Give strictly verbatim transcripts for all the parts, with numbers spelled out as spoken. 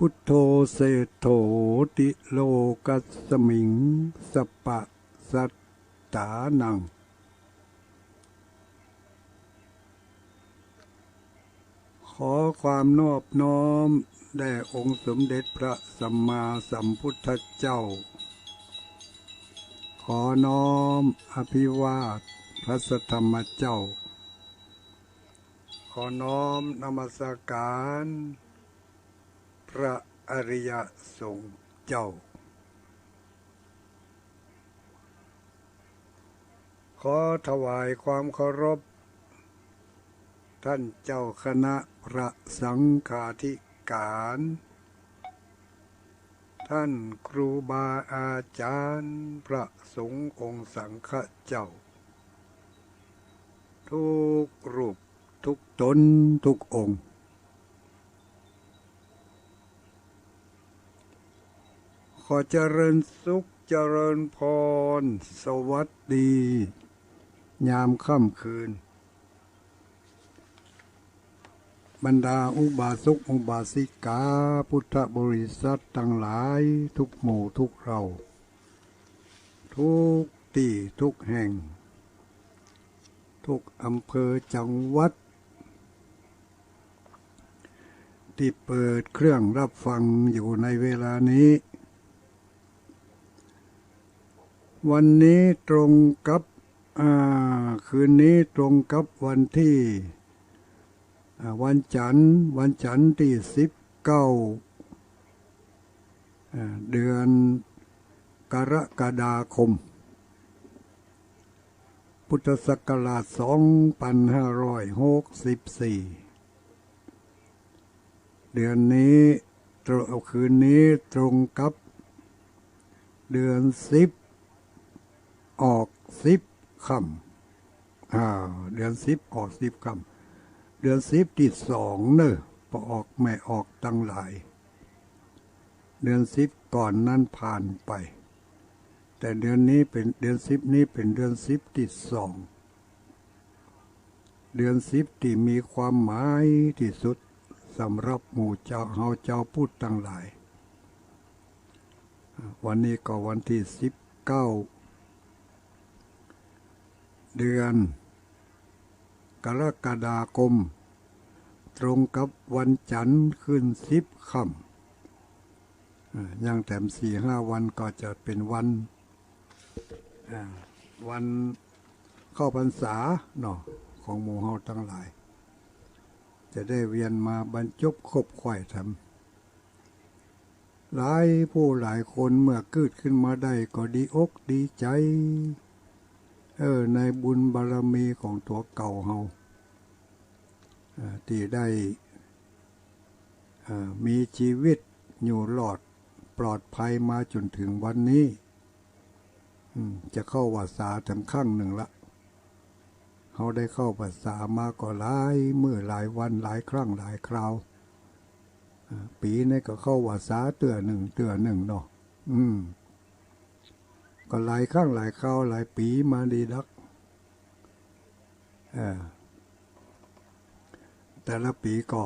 พุทโธเศรษฐโถติโลกัสมิง สัปปะสัตตานัง ขอความนอบน้อมแด่องค์สมเด็จพระสัมมาสัมพุทธเจ้า ขอน้อมอภิวาทพระสัทธรรมเจ้า ขอน้อมนมัสการพระอริยสงฆ์เจ้า ขอถวายความเคารพ ท่านเจ้าคณะพระสังฆาธิการ ท่านครูบาอาจารย์พระสงฆ์องค์สังฆเจ้า ทุกรูปทุกตนทุกองค์ ขอเจริญสุขเจริญพร สวัสดี ยามค่ำคืน บรรดาอุบาสกอุบาสิกา พุทธบริษัทตังหลาย ทุกหมู่ทุกเหล่า ทุกตี้ทุกแห่ง ทุกอำเภอจังหวัด ตี้เปิดเครื่องรับฟังอยู่ในเวลานี้ วันนี้ตรงกับ อ่า คืนนี้ตรงกับวันตี้ อ่า วันจันทร์ วันจันทร์ตี้สิบเก้า อ่า เดือนกรกฎาคม พุทธศักราชสองพันห้าร้อยหกสิบสี่ เดือนนี้ตรง คืนนี้ตรงกับเดือนสิบ ออกสิบค่ำ อ่า เดือนสิบออกสิบค่ำ เดือนสิบตี้สองเน่อ ป้อออกแม่ออกตังหลาย เดือนสิบก่อนนั้นผ่านไป แต่เดือนนี้เป๋น เดือนสิบนี้เป๋นเดือนสิบตี้สอง เดือนสิบตี้มีความหมายตี้สุดสำหรับหมู่เจ้า เฮาเจ้าพุทธตังหลาย วันนี้ก็วันตี้สิบเก้า เดือนกรกฎาคม ตรงกับวันจันทร์ขึ้นสิบค่ำ อ่า ยังแถมสี่ห้าวันก็จะเป๋นวัน อ่า วันเข้าพรรษาเนาะ ของหมู่เฮาตังหลาย จะได้เวียนมาบรรจบคบไขว่ธรรม หลายผู้หลายคนเมื่อเกิดขึ้นมาได้ก็ดีอกดีใจ๋ เออ ในบุญบารมีของตั๋วเก่าเฮา อ่า ตี้ได้ อ่า มีจีวิตอยู่รอดปลอดภัยมาจ๋นเถิงวันนี้ อืม จะเข้าพรรษาเถิงครั้งนึ่งละ เฮาได้เข้าพรรษามาก็หลายมื้อหลายวันหลายครั้งหลายคราว อ่า ปี๋นี้ก็เข้าพรรษาเตื้อนึ่งเตื้อนึ่งเนาะ อืม ก็หลายครั้งหลายคราวหลายปี๋มาดีนัก เออ แต่ละปี๋ก็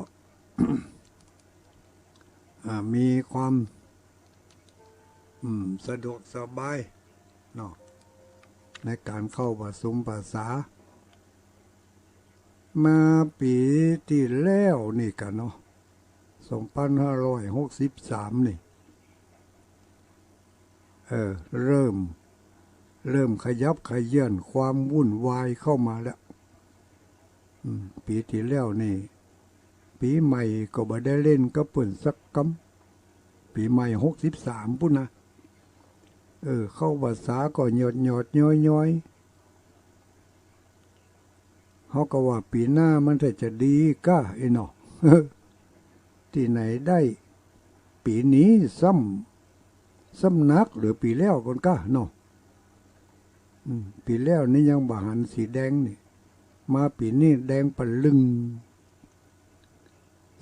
อ่า มีความ อืม สะดวกสบายเนาะ ในก๋านเข้าผสมภาษา มาปี๋ตี้แล้วนี่กะเนาะ สองพันห้าร้อยหกสิบสามนี่ เออ เริ่ม เริ่มขยับเขยื้อนความวุ่นวายเข้ามาแล้ว อืม ปี๋ตี้แล้วนี่ ปี๋ใหม่ก็บ่ได้เล่นกับเปิ้นสักกำ ปี๋ใหม่หกสิบสามปู้นนะ เออ เข้าพรรษาก็หยอดๆ ย้อยๆ เฮาก็ว่าปี๋หน้ามันถ้าจะดีก้า ไอ้เนาะ ตี้ไหนได้ ปี๋นี้ซ้ำ ซ้ำหนักเหลือปี๋แล้วปู้นก้าเนาะ อืม ปี๋แล้วนี่ยังบ่หันสีแดงนี่ มาปี๋นี้แดงปะลึง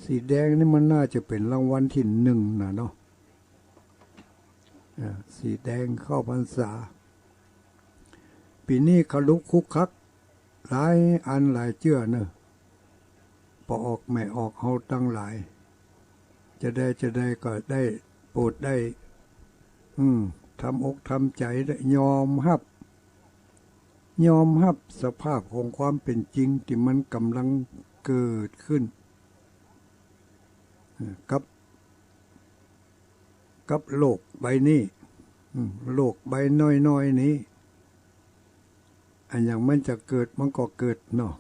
สีแดงนี่มันน่าจะเป๋นรางวัลตี้นึ่งน่ะเนาะ อ่า สีแดงเข้าพรรษา ปี๋นี้ขลุกขลุกขลัก หลายอันหลายเจื้อเน่อ ป้อออกแม่ออกเฮาตังหลาย จะใดจะใดก็ได้โปรดได้ อืม ทำอกทำใจ๋ได้ ยอมฮับ ยอมฮับสภาพของความเป๋นจริงตี้มันก่ำลังเกิดขึ้น เอ่อ กับ กับโลกใบนี้ อืม โลกใบน้อยๆ นี้ อะหยังมันจะเกิดมันก็เกิดเนาะ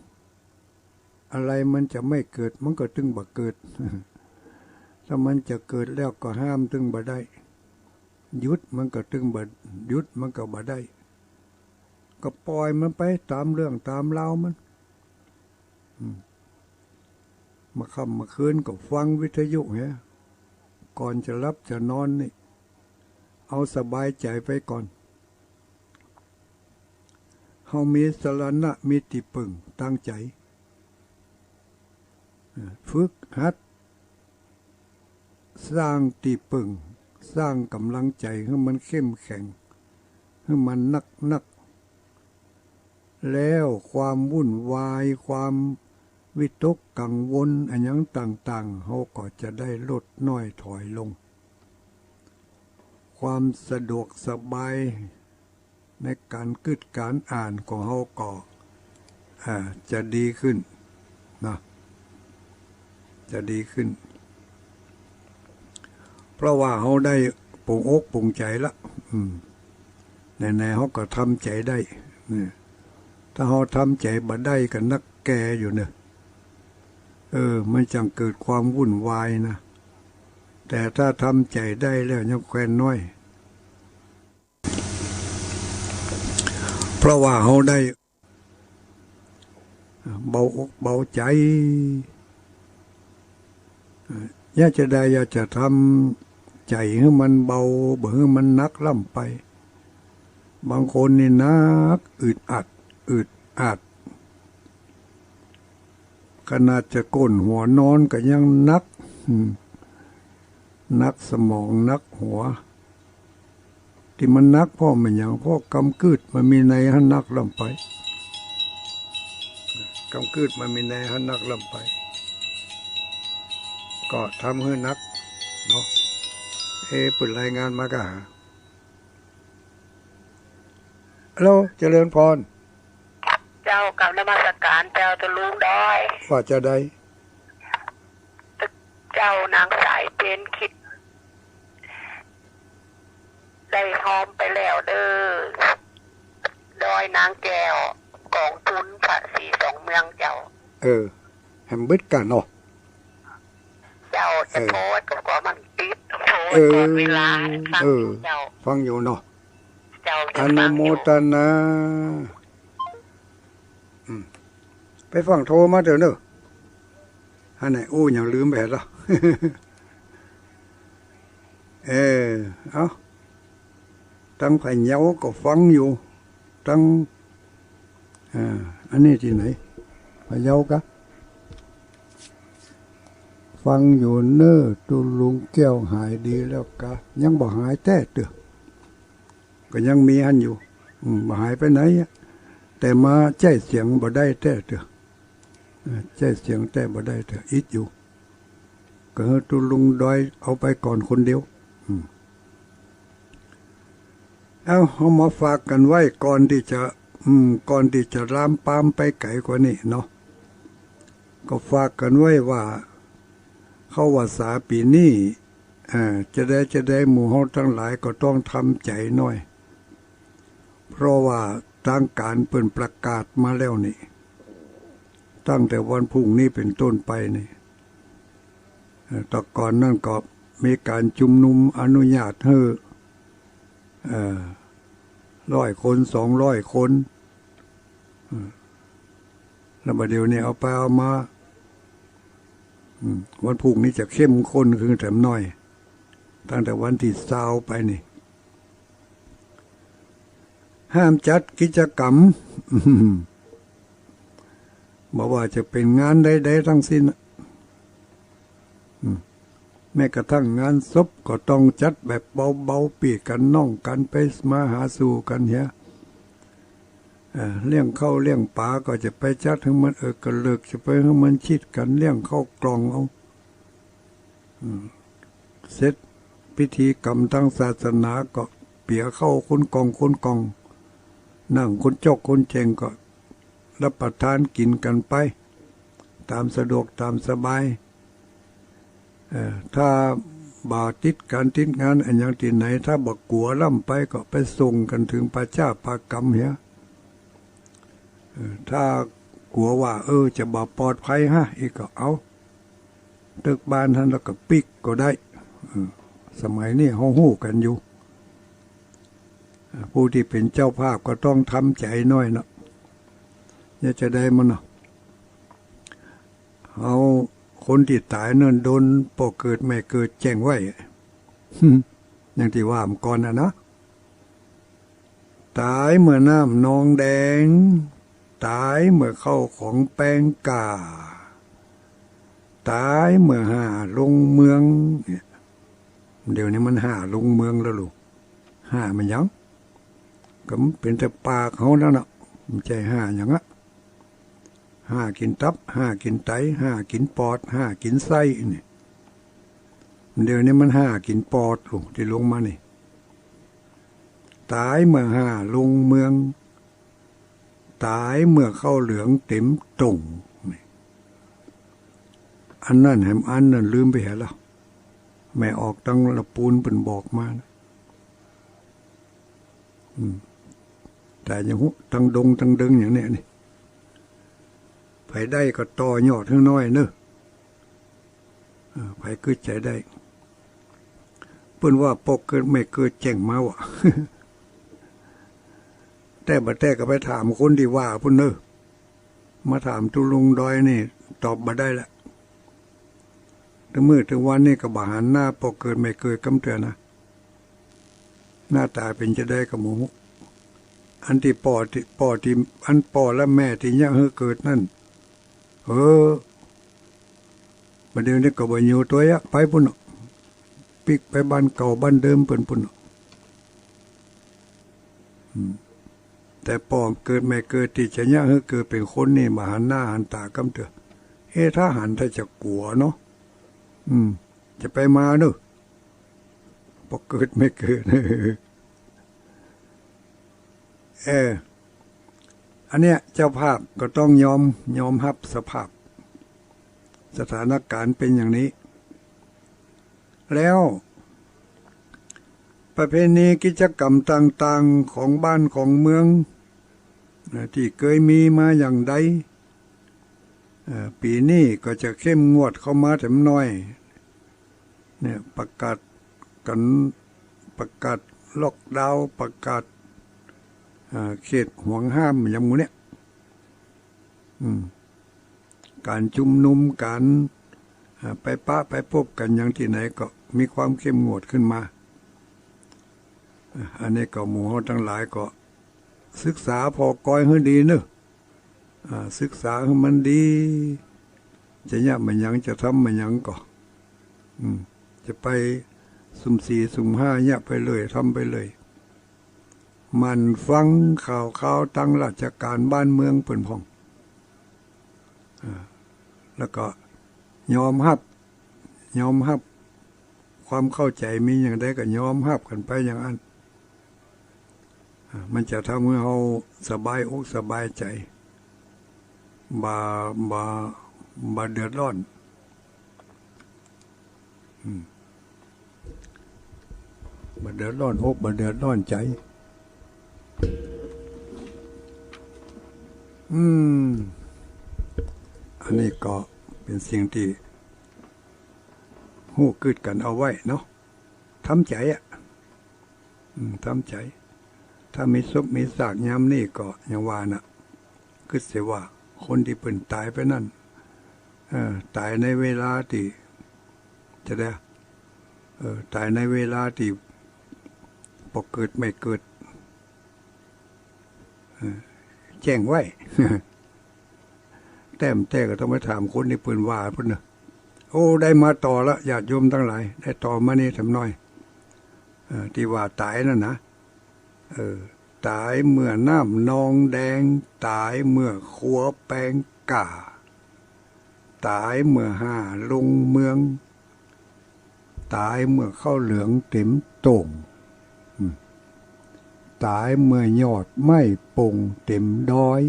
อะไรมันจะไม่เกิดมันก็ตึงบ่เกิด ถ้ามันจะเกิดแล้วก็ห้ามตึงบ่ได้ หยุดมันก็ตึงบ่ หยุดมันก็บ่ได้ ก็ปล่อยมันไปต๋ามเรื่องต๋ามราวมัน อืม เมื่อค่ำเมื่อคืนก็ฟังวิทยุเหีย ก่อนจะหลับจะนอนนี่ เอาสบายใจ๋ไปก่อน เฮามีสรณะ มีตี้เปิ่งตางใจ๋ เอ่อ ฝึกหัด สร้างตี้เปิ่ง สร้างก่ำลังใจ๋หื้อมันเข้มแข็ง หื้อมันนักๆ แล้วความวุ่นวาย ความวิตกกังวลอะหยังต่างๆ เฮาก็จะได้ลดน้อยถอยลง ความสะดวกสบายในก๋านกึ๊ดก๋านอ่านของเฮาก็ อ่า จะดีขึ้นนะ จะดีขึ้น เพราะว่าเฮาได้ป๋งอกป๋งใจ๋ละ อืม ไหนๆ เฮาก็ทำใจ๋ได้ นี่ ถ้าเฮาทำใจ๋บ่ได้ก็นักแก่อยู่เนาะ เออ มันจั่งเกิดความวุ่นวายนะ แต่ถ้าทำใจ๋ได้แล้วยังแควนน้อย เพราะว่าเฮาได้เบาอกเบาใจ๋ เอ่อ อยากจะได้ อยากจะทำใจ๋หื้อมันเบา บ่หื้อมันหนักล้ำไป บางคนนี่หนัก อึดอัด อึดอัด ขนาดจะก้นหัวนอนก็ยังหนัก อืม หนักสมอง หนักหัว ตี้มันหนักเพราะมันหยัง เพราะกำกืดมันมีในหั้นหนักล้ำไป กำกืดมันมีในหั้นหนักล้ำไป ก็ทำหื้อหนักเนาะ เอ เปิดรายงานมากะหา ฮัลโหล เจริญพร เจ้า กราบนมัสการเจ้า ตุ๊ลุงดอย ว่าจะใด เจ้านางสายเพ็ญคิด ได้ฮอมไปแล้วเด้อ ดอยนางแก้ว ก๋องทุนพระศรีสองเมืองเจ้า เออ แหมบึดกั๋นเนาะ เจ้าจะ เออ โทรก็กลัวมันติด โทร เออ ก่อนเวลา ฟัง เออ อยู่เจ้า ฟังอยู่เนาะ เจ้า อนุโมทนา อืม ไปฟังโทรมาเถอะเนอะ อันไหน อู้ ยังลืมไปแล้ว เออ เอ้า ตังพะเยาก็ฟังอยู่ ตัง อ่า อันนี้ตี้ไหน พะเยากะ ฟังอยู่เน่อ ตุ๊ลุงแก้วหายดีแล้วกา ยังบ่หายแต๊เตื้อ ก็ยังมีหั้นอยู่ อืม บ่หายไปไหนอะ แต่มาใจ๊เสียงบ่ได้แต๊เตื้อ เออ ใจ๊เสียงแต๊บ่ได้เตื้อ อิดอยู่ ก็หื้อตุ๊ลุงดอยเอาไปก่อนคนเดียว อืม เอ้า เอามาฝากกั๋นไว้ก่อนตี้จะ อืม ก่อนตี้จะลามปามไปไก๋กว่านี้เนาะ ก็ฝากกั๋นไว้ว่า เข้าพรรษาปี๋นี้ เอ่อ จะใดจะใดหมู่เฮาตังหลายก็ต้องทำใจ๋หน้อย เพราะว่าตางก๋านเปิ้นประกาศมาแล้วนี่ ตั้งแต่วันพรุ่งนี้เป๋นต้นไปนี่ เอ่อ แต่ก่อนนั้นก็มีก๋านจุมนุมอนุญาตหื้อ เอ่อ ร้อยคน สองร้อยคน เอ่อ แล้วบ่าเดี่ยวนี้เอาไปเอามา อืม วันพรุ่งนี้จะเข้มข้นขึ้นแถมหน้อย ตั้งแต่วันตี้ซาวไปนี่ ห้ามจัดกิจกรรม บ่ว่าจะเป๋นงานใดๆ ตังสิ้นอะ อืม แม้กระทั่งงานศพก็ต้องจัดแบบเบาๆ ปี้กั๋นน้องกั๋นไปมาหาสู่กั๋นเหีย เอ่อ เลี้ยงข้าวเลี้ยงป๋าก็จะไปจัดหื้อมันเอิกเกริก จะไปหื้อมันชิดกั๋น เลี้ยงข้าวกล่องเอา อืม เสร็จพิธีกรรมตางศาสนาก็เปียเข้าคนกองคนกอง นั่งคนจอกคนแจ้งก็รับประทานกิ๋นกั๋นไป ต๋ามสะดวกต๋ามสบาย เอ่อ ถ้าบ่ติดก๋านติดงานอะหยังตี้ไหน ถ้าบ่กั๋วล้ำไปก็ไปส่งกั๋นเถิงป่าจ๊าป่ากำเหีย เอ่อ ถ้ากั๋วว่า เออ จะบ่ปลอดภัยฮะ อีกก็เอา ตึกบ้านหั้นแล้วก็ปิ๊กก็ได้ เออ สมัยนี้เฮาฮู้กั๋นอยู่ เอ่อ ผู้ตี้เป๋นเจ้าภาพก็ต้องทำใจ๋หน้อยเนาะ อย่าจะได้มันเนาะ เอาคนตี้ต๋ายนั้นโดนป้อเกิดแม่เกิดแจ้งไว้ อย่างตี้ว่าเมื่อก่อนน่ะนะ ต๋ายเมื่อน้ำนองแดง ต๋ายเมื่อเข้าของแปงก่า ต๋ายเมื่อห้าลงเมือง เนี่ย เดี๋ยวนี้มันห้าลงเมืองแล้วลูก ห้ามันหยัง ก็มันเป๋นแต่ปากเฮานั่นน่ะ บ่ใจ้ห้าหยังอะ ห้ากิ๋นตับ ห้ากิ๋นไต ห้ากิ๋นปอด ห้ากิ๋นไส้นี่ เดี๋ยวนี้มันห้ากิ๋นปอดลูก ตี้ลงมานี่ ต๋ายเมื่อห้าลงเมือง ต๋ายเมื่อข้าวเหลืองเต็มโต่ง นี่ อันนั้นแหม อันนั้นลืมไปเหียแล้ว แม่ออกตางละปูนเปิ้นบอกมานะ อืม แต่ยังฮู้ ตางดงตางเดิงอย่างเนี้ยนี่ ใผได้ก็ต่อยอดหื้อหน้อยเน่อ เออ ใผกึ๊ดใจ๋ได้ เปิ้นว่าป้อเกิดแม่เกิดแจ้งมาว่ะ แต่บ่แต๊ก็ไปถามคนตี้ว่าปุ้นเน่อ มาถามตุ๊ลุงดอยนี่ ตอบบ่ได้ละ ตึงมื้อตึงวันนี่ก็บ่หันหน้าป้อเกิดแม่เกิดกำเตื้อนะ หน้าต๋าเป๋นจาใดก็บ่ฮู้ อันตี้ป้อตี้ ป้อตี้ อันป้อและแม่ตี้เยียะหื้อเกิดนั้น เออ บ่าเดี่ยวนี้ก็บ่อยู่ตวยอะ ไปปุ้นเนาะ ปิ๊กไปบ้านเก่าบ้านเดิมเปิ้นปุ้นเนาะ อืม แต่ป้อเกิดแม่เกิดตี้จะเยียะหื้อเกิดเป๋นคนนี่ บ่หันหน้าหันต๋ากำเตื้อ เอ๊ะ ถ้าหันถ้าจะกั๋วเนาะ อืม จะไปมาเน่อ ป้อเกิดแม่เกิด เออ อันเนี้ยเจ้าภาพก็ต้องยอม ยอมฮับสภาพ สถานก๋ารณ์เป๋นอย่างนี้ แล้วประเพณีกิจกรรมต่างๆ ของบ้านของเมือง เอ่อ ตี้เกยมีมาอย่างใด เอ่อ ปี๋นี้ก็จะเข้มงวดเข้ามาแถมหน้อย เนี่ย ประกาศกั๋น ประกาศล็อกดาวน์ ประกาศ เอ่อ เขตห่วงห้ามอย่างหมู่เนี่ย อืม ก๋านชุมนุม ก๋าน เอ่อ ไปปะไปปบกั๋นอย่างตี้ไหนก็มีความเข้มงวดขึ้นมา เอ่อ อันนี้ก็หมู่เฮาตังหลายก็ศึกษาผ่อกอยหื้อดีเน่อ อ่า ศึกษาหื้อมันดี จะเยียะบ่าหยัง จะทำบ่าหยังก็ อืม จะไปสุ่มสี่สุ่มห้าเยียะไปเลย ทำไปเลย หมั่นฟังข่าวคราวตางราชก๋ารบ้านเมืองเปิ้นพ่อง อ่า แล้วก็ยอมฮับ ยอมฮับ ความเข้าใจ๋มีอย่างใดก็ยอมฮับกั๋นไปอย่างอั้น อ่า มันจะทำหื้อเฮาสบายอกสบายใจ๋ บ่ บ่ บ่เดือดร้อน อืม บ่เดือดร้อนอก บ่เดือดร้อนใจ๋ อืม อันนี้ก็เป๋นสิ่งตี้ฮู้กึ๊ดกั๋นเอาไว้เนาะ ทำใจ๋อะ อืม ทำใจ๋ ถ้ามีศพมีซากยามนี้ก็อย่างว่าน่ะ กึ๊ดเสียว่าคนตี้เปิ้นต๋ายไปนั้น เอ่อ ต๋ายในเวลาตี้ จะได้ เอ่อ ต๋ายในเวลาตี้ป้อเกิดแม่เกิด เอ่อ แจ้งไว้ แต๊บ่แต๊ก็ต้องไปถามคนตี้เปิ้นว่าปุ้นเน่อ โอ้ ได้มาต่อละ ญาติโยมตังหลาย ได้ต่อมานี่แถมหน้อย เอ่อ ตี้ว่าต๋ายนั่นนะ เออ ต๋ายเมื่อน้ำนองแดง ต๋ายเมื่อครัวแปงก่า ต๋ายเมื่อห้าลงเมือง ต๋ายเมื่อข้าวเหลืองเต๋มโต่ง อืม ต๋ายเมื่อยอดไม้ป่งเต๋มดอย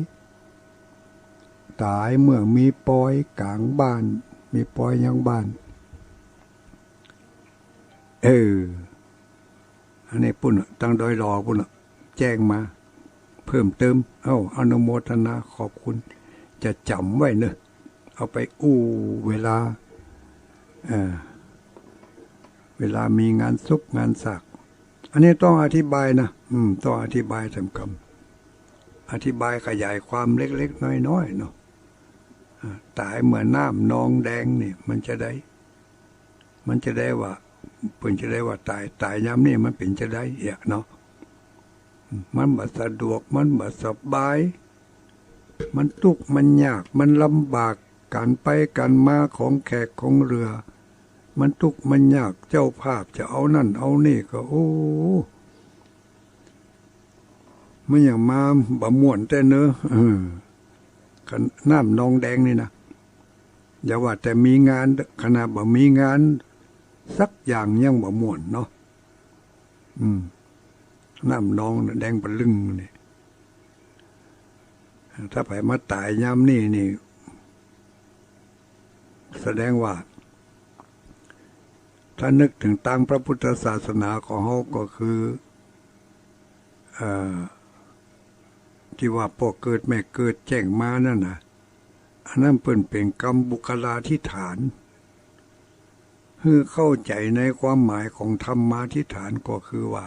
ต๋ายเมื่อมีปอยก๋างบ้าน มีปอยยังบ้าน เออ อันนี้ปุ้นน่ะ ตางดอยหล่อปุ้นน่ะ แจ้งมาเพิ่มเติม เอ้า อนุโมทนาขอบคุณ จะจ๋ำไว้เนอะ เอาไปอู้เวลา เอ่อ เวลามีงานศพงานสาก อันนี้ต้องอธิบายนะ อืม ต้องอธิบายสำคัญ อธิบายขยายความเล็กๆ น้อยๆ เนาะ อ่า ต๋ายเมื่อน้ำนองแดงนี่ มันจะใด มันจะใดว่า เปิ้นจะใดว่าต๋าย ต๋ายยามนี้มันเป๋นจะใดเอียะเนาะ มันบ่สะดวก มันบ่สบาย มันตุ๊กข์ มันยาก มันลำบาก ก๋านไปก๋านมาของแขกของเฮือ มันตุ๊กข์ มันยาก เจ้าภาพจะเอานั่นเอานี่ก็ โอ้ มันอย่างมาบ่ม่วนแต๊เนอะ เออ ขนาดน้ำนองแดงนี่นะ อย่าว่าแต่มีงาน ขนาดบ่มีงานสักอย่างยังบ่ม่วนเนาะ อืม น้ำนองแดงปะลึงนี่ ถ้าใผมาต๋ายยามนี้นี่ แสดงว่า ถ้านึกเถิงตางพระพุทธศาสนาของเฮาก็คือ เอ่อ ตี้ว่าป้อเกิดแม่เกิดแจ้งมานั่นน่ะ อันนั้นเปิ้นเป๋นกำบุคลาธิฐาน หื้อเข้าใจ๋ในความหมายของธรรมาธิฐานก็คือว่า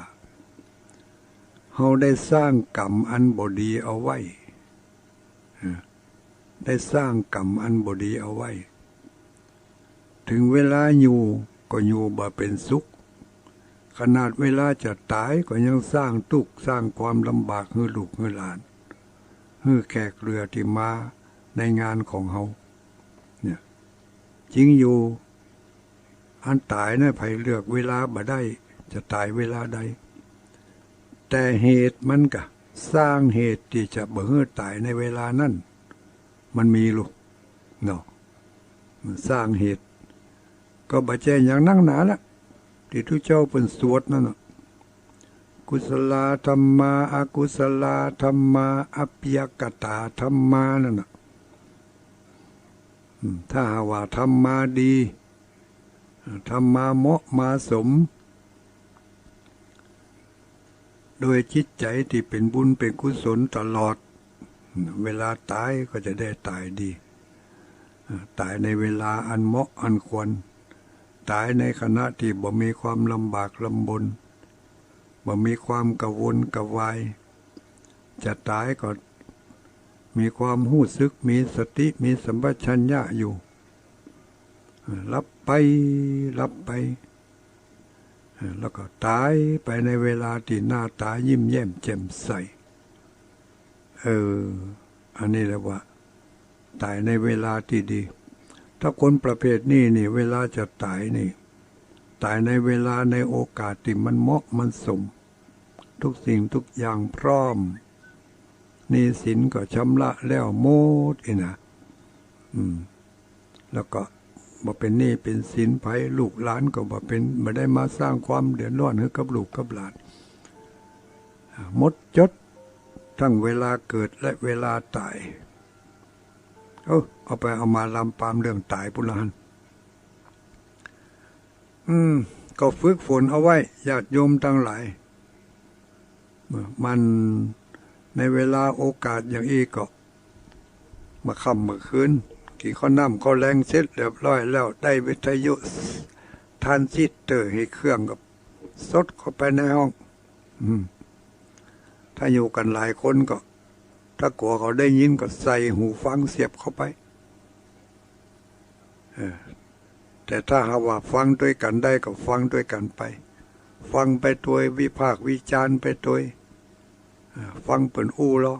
เฮาได้สร้างกรรมอันบ่ดีเอาไว้ เออ ได้สร้างกรรมอันบ่ดีเอาไว้ เถิงเวลาอยู่ก็อยู่บ่เป๋นสุข ขนาดเวลาจะต๋ายก็ยังสร้างตุ๊กข์สร้างความลำบากหื้อลูกหื้อหลาน หื้อแขกเฮือตี้มาในงานของเฮา เนี่ย จริงอยู่ อันต๋ายนั้นใผเลือกเวลาบ่ได้ จะต๋ายเวลาใด แต่เหตุมันก็สร้างเหตุตี้จะบ่หื้อต๋ายในเวลานั้น มันมีลูก เนาะ มันสร้างเหตุ ก็บ่ใจ้หยังนักหนาละ ตี้ตุ๊เจ้าเปิ้นสวดนั่นน่ะ กุศลาธัมมา อกุศลาธัมมา อัปยคตาธัมมานั่นน่ะ อืม ถ้าหากว่าธรรมาดี ธรรมาเหมาะมาสม โดยจิตใจ๋ตี้เป๋นบุญเป๋นกุศลตลอด เวลาต๋ายก็จะได้ต๋ายดี ต๋ายในเวลาอันเหมาะอันควร ต๋ายในขณะตี้บ่มีความลำบากลำบน บ่มีความกระวนกระวาย จะต๋ายก็มีความฮู้สึก มีสติ มีสัมปชัญญะอยู่ หลับไป หลับไป แล้วก็ต๋ายไปในเวลาตี้หน้าต๋ายิ้มแย้มแจ่มใส เออ อันนี้เรียกว่า ต๋ายในเวลาตี้ดี ถ้าคนประเภทนี้นี่ เวลาจะต๋ายนี่ ต๋ายในเวลาในโอกาสตี้มันเหมาะมันสม ทุกสิ่งทุกอย่างพร้อม หนี้สินก็ชำระแล้วหมดอี้นะ อืม แล้วก็บ่เป๋นหนี้เป๋นสินใผ ลูกหลานก็บ่เป๋น บ่ได้มาสร้างความเดือดร้อนหื้อกับลูกกับหลาน หมดจด ทั้งเวลาเกิดและเวลาต๋าย เอ้า เอาไปเอามาลำปามเรื่องต๋ายปุ้นละหั้น อืม ก็ฝึกฝนเอาไว้ ญาติโยมตังหลาย มันในเวลาโอกาสอย่างอี้ก็ เมื่อค่ำเมื่อคืน กิ๋นข้าวน้ำข้าวแลงเสร็จเรียบร้อยแล้ว ได้วิทยุทรานซิสเตอร์หื้อเครื่องก็สดเข้าไปในห้อง อืม ถ้าอยู่กั๋นหลายคนก็ ถ้ากั๋วเขาได้ยินก็ใส่หูฟังเสียบเข้าไป เออ แต่ถ้าหากว่าฟังตวยกั๋นได้ก็ฟังตวยกั๋นไป ฟังไปตวย วิพากษ์วิจารณ์ไปตวย เออ ฟังเปิ้นอู้ลอ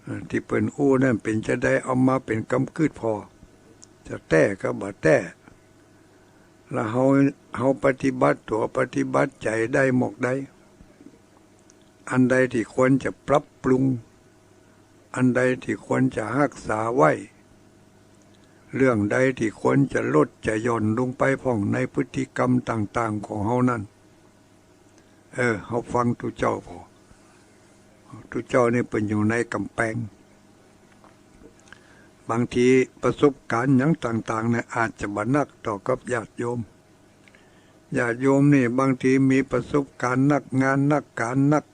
เออ ตี้เปิ้นอู้นั้นเป๋นจาใด เอามาเป๋นกำกื๊ดผ่อ จะแต๊ก็บ่แต๊ แล้วเฮา เฮาปฏิบัติตั๋วปฏิบัติใจ๋ได้หมอกใด อันใดตี้ควรจะปรับปรุง อันใดตี้ควรจะฮักษาไว้ เรื่องใดตี้ควรจะลดจะหย่อนลงไปพ่องในพฤติกรรมต่างๆ ของเฮานั้น เออ เฮาฟังตุ๊เจ้าผ่อ ตุ๊เจ้านี่เปิ้นอยู่ในก๋ำแปง บางทีประสบก๋ารณ์หยังต่างๆ เนี่ย อาจจะบ่นักเต้ากับญาติโยม ญาติโยมนี่บางทีมีประสบก๋ารณ์นัก งานนัก ก๋านนัก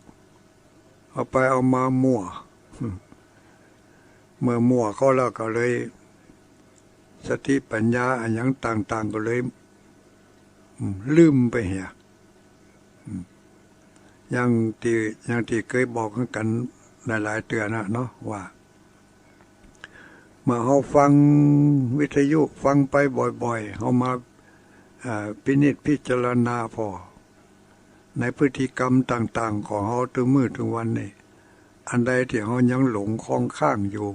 เอาไปเอามามั่ว เมื่อมั่วเข้าแล้วก็เลย สติปัญญาอะหยังต่างๆ ก็เลย อืม ลืมไปเหีย อืม อย่างตี้ อย่างตี้เกยบอกกั๋นหลายๆ เตื้อนะเนาะ ว่า เมื่อเฮาฟังวิทยุฟังไปบ่อยๆ เฮามา เอ่อ พินิจพิจารณาผ่อ ในพฤติกรรมต่างๆ ของเฮาตึงมื้อตึงวันนี่ อันใดตี้เฮายังหลงคล้องค้างอยู่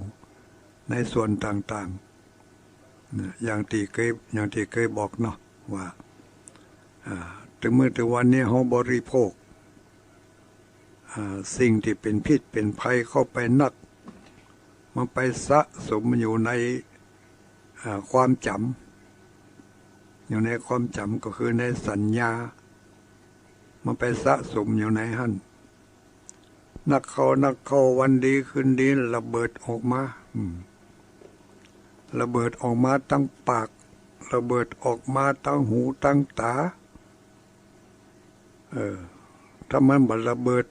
ในส่วนต่างๆ นะ อย่างตี้เกย อย่างตี้เกยบอกเนาะว่า อ่า ตึงมื้อตึงวันนี้เฮาบริโภค อ่า สิ่งตี้เป๋นพิษเป๋นภัยเข้าไปนัก มันไปสะสมอยู่ใน อ่า ความจ๋ำ อยู่ในความจ๋ำก็คือในสัญญา มันไปสะสมอยู่ในหั้น นักเข้า นักเข้า วันดีคืนดีระเบิดออกมา อืม ระเบิดออกมาตางปาก ระเบิดออกมาตางหูตางต๋า เออ ถ้ามันบ่ระเบิด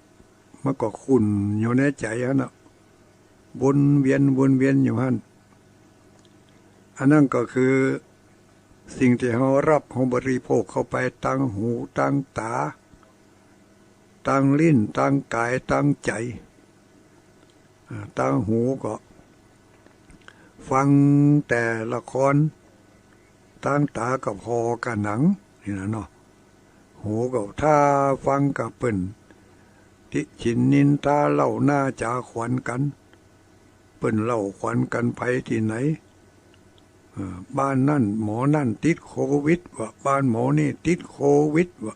มันก็ขุ่นอยู่ในใจ๋หั้นน่ะ วนเวียน วนเวียนอยู่หั้น อันนั้นก็คือสิ่งตี้เฮารับ เฮาบริโภคเข้าไปตางหู ตางต๋า ตางลิ้น ตางก๋าย ตางใจ๋ อ่า ตางหูก็ฟังแต่ละคร ตางต๋าก็ผ่อก้าหนัง นี่นะเนาะ หูก็ถ้าฟังก้าเปิ้น ติฉินนินทาเล่าหน้าจ๋าขวัญกั๋น เปิ้นเล่าขวัญกั๋นไปตี้ไหน เอ่อ บ้านนั้นหมอนั้นติดโควิดวะ บ้านหมอนี่ติดโควิดวะ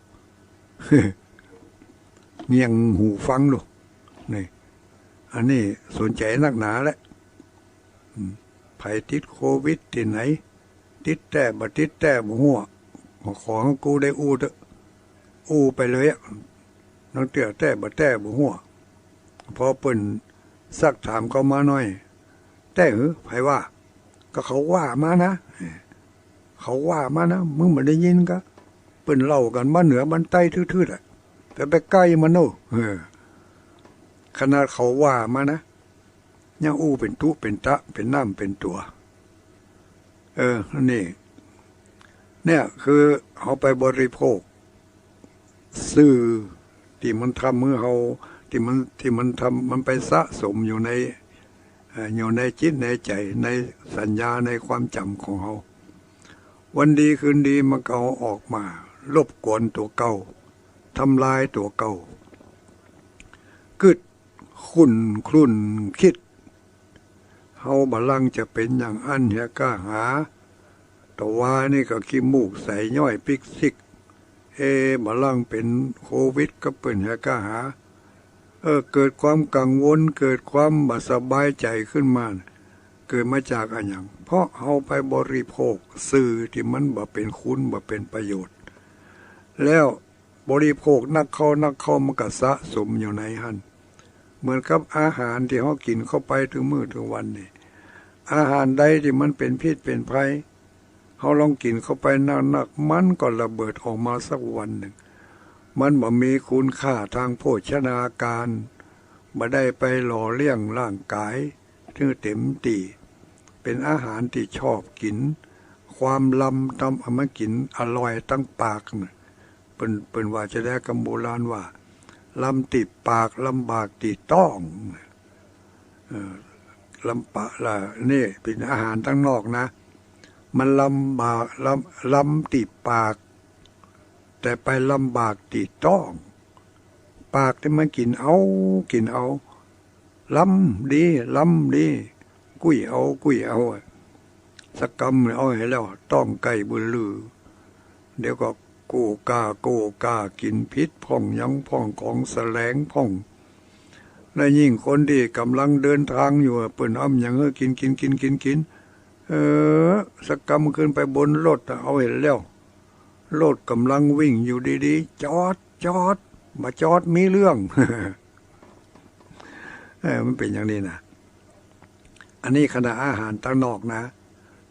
เงี่ยงหูฟังดู นี่ อันนี้สนใจ๋นักหนาแหละ อืม ใผติดโควิดตี้ไหน ติดแต๊บ่ติดแต๊บ่ฮู้ ขอหื้อกูได้อู้เต๊อะ อู้ไปเลยอะ นังเตื้อแต๊บ่แต๊บ่ฮู้ พอเปิ้นซักถามเข้ามาหน้อย แต๊หือ ใผว่า ก็เขาว่ามานะ เขาว่ามานะ มึงบ่ได้ยินกา เปิ้นเล่ากั๋นบ้านเหนือบ้านใต้ทืดๆ อะ แต่ไปใก้มันโน่ เออ ขนาดเขาว่ามานะ ยังอู้เป๋นตุ๊เป๋นตะ เป๋นน้ำเป๋นตั๋ว เออ นี่ เนี่ยคือเฮาไปบริโภค สื่อตี้มันทำหื้อเฮา ตี้มัน ตี้มันทำ มันไปสะสมอยู่ใน เอ่อ อยู่ในจิตในใจ๋ ในสัญญา ในความจ๋ำของเฮา วันดีคืนดีมันก็เอาออกมารบกวนตั๋วเก่า ทำลายตั๋วเก่า กึ๊ด ขุ่นคลุ่นคิด เฮาบ่ลังจะเป๋นอย่างอั้นเหียก้าหา ตะวานี่ก็ขี้มูกใสย้อยปิ๊กซิก เอ บ่ลังเป๋นโควิดกับเปิ้นเหียก้าหา เออ เกิดความกังวล เกิดความบ่สบายใจ๋ขึ้นมา เกิดมาจากอะหยัง เพราะเฮาไปบริโภคสื่อตี้มันบ่เป๋นคุณ บ่เป๋นประโยชน์ แล้ว บริโภคนักเข้านักเข้า มันก็สะสมอยู่ในหั้น เหมือนกับอาหารตี้เฮากิ๋นเข้าไปตึงมื้อตึงวันนี่ อาหารใดตี้มันเป๋นพิษเป๋นภัย เฮาลองกิ๋นเข้าไปนักๆ มันก็ระเบิดออกมาสักวันนึ่ง มันบ่มีคุณค่าตางโภชนาการ บ่ได้ไปหล่อเลี้ยงร่างก๋ายหื้อเต๋มตี้ เป๋นอาหารตี้ชอบกิ๋น ความลำตำ เอามากิ๋นอร่อยตางปากน่ะ เปิ้น เปิ้นว่าจะได้กำโบราณว่า ลำตี้ปาก ลำบากตี้ต๊อง เออ ลำปะ ละ นี่เป๋นอาหารตางนอกนะ มันลำบาก ลำ ลำตี้ปาก แต่ไปลำบากตี้ต๊อง ปากตี้มันกิ๋นเอา กิ๋นเอา ลำดี ลำดี กุ้ยเอา กุ้ยเอา สักกำเอาหื้อแล้ว ต๊องไก่บือลือ เดี๋ยวก็กู้ก้ากู้ก้า กิ๋นผิดพ่อง หยังพ่อง ของแสลงพ่อง และยิ่งคนตี้ก่ำลังเดินตางอยู่ เปิ้นเอาหยังหื้อกิ๋น กิ๋น กิ๋น กิ๋น กิ๋น เออ สักกำขึ้นไปบนรถน่ะ เอาหั้นแล้ว รถก่ำลังวิ่งอยู่ดีๆ จอด จอด บ่จอดมีเรื่อง เออ มันเป๋นอย่างนี้นะ อันนี้ขนาดอาหารตางนอกนะ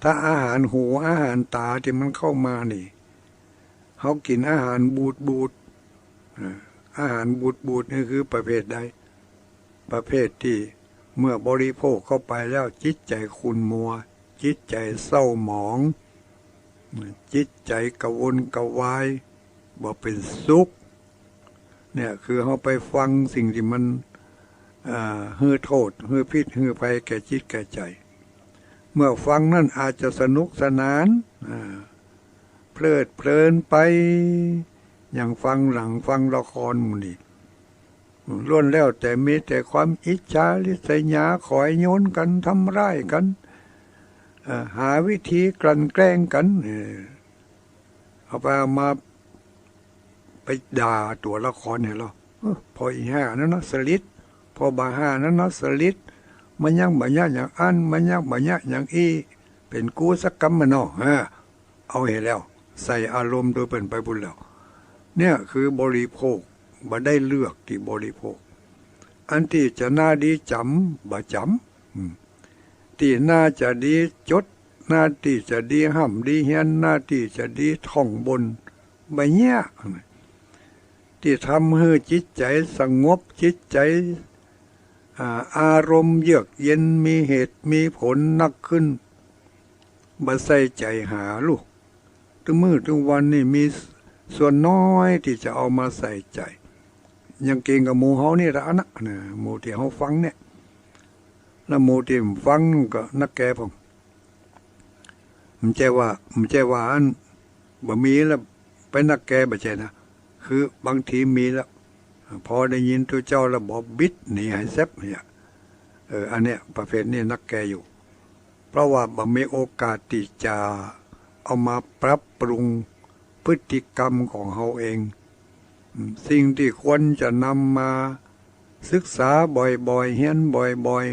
ถ้าอาหารหูอาหารต๋าตี้มันเข้ามานี่ เฮากิ๋นอาหารบูดๆ เออ อาหารบูดๆ นี่คือประเภทใด ประเภทตี้เมื่อบริโภคเข้าไปแล้วจิตใจ๋ขุ่นมัว จิตใจ๋เศร้าหมอง จิตใจ๋กระวนกระวาย บ่เป๋นสุข เนี่ยคือเฮาไปฟังสิ่งตี้มัน อ่า หื้อโต้ษ หื้อพิษ หื้อภัยแก่จิตแก่ใจ๋ เมื่อฟังนั้นอาจจะสนุกสนาน อ่า เพลิดเพลินไป อย่างฟังหนังฟังละครหมู่นี้ ล้วนแล้วแต่มีแต่ความอิจฉาริษยา ขอยนกั๋น ทำร้ายกั๋น เอ่อ หาวิธีกลั่นแกล้งกั๋น เออ เอาไปเอามา ไปด่าตั๋วละครหั้นลอ เออ พ่ออีห่านั้นเนาะสลิด พ่อบ่าห่านั้นเนาะสลิด บ่ยั้งบ่หยั้งอย่างอั้น บ่ยั้งบ่หยั้งอย่างอี้ เป๋นกูสักกำมะเนาะ เออ เอาหั้นแล้ว ใส่อารมณ์โตเปิ้นไปปู้นแล้ว เนี่ยคือบริโภค บ่ได้เลือกตี้บริโภค อันตี้จะน่าดีจ๋ำ บ่จ๋ำ อืม ตี้น่าจะดีจด น่าตี้จะดีฮ่ำดีเฮียน น่าตี้จะดีท่องบน บ่เยียะ ตี้ทำหื้อจิตใจ๋สงบ จิตใจ๋ อ่า อารมณ์เยือกเย็น มีเหตุมีผลนักขึ้น บ่ใส่ใจ๋หาลูก ตึงมื้อตึงวันนี่มีส่วนน้อยตี้จะเอามาใส่ใจ๋ ยังเก่งกับหมู่เฮานี่ละอันนะ เนี่ย หมู่ตี้เฮาฟังเนี่ย แล้วหมู่ตี้บ่ฟังก็นักแก่พ่อง บ่ใจ้ว่า บ่ใจ้ว่าอันบ่มีแล้วไปนักแก่ บ่ใจ้นะ คือบางทีมีแล้ว พอได้ยินตุ๊เจ้าแล้วบ่บิดหนีหายแซบเนี่ย เออ อันเนี้ยประเภทนี้นักแก่อยู่ เพราะว่าบ่มีโอกาสตี้จะเอามาปรับปรุงพฤติกรรมของเฮาเอง อืม สิ่งตี้ควรจะนำมาศึกษาบ่อยๆ เฮียนบ่อย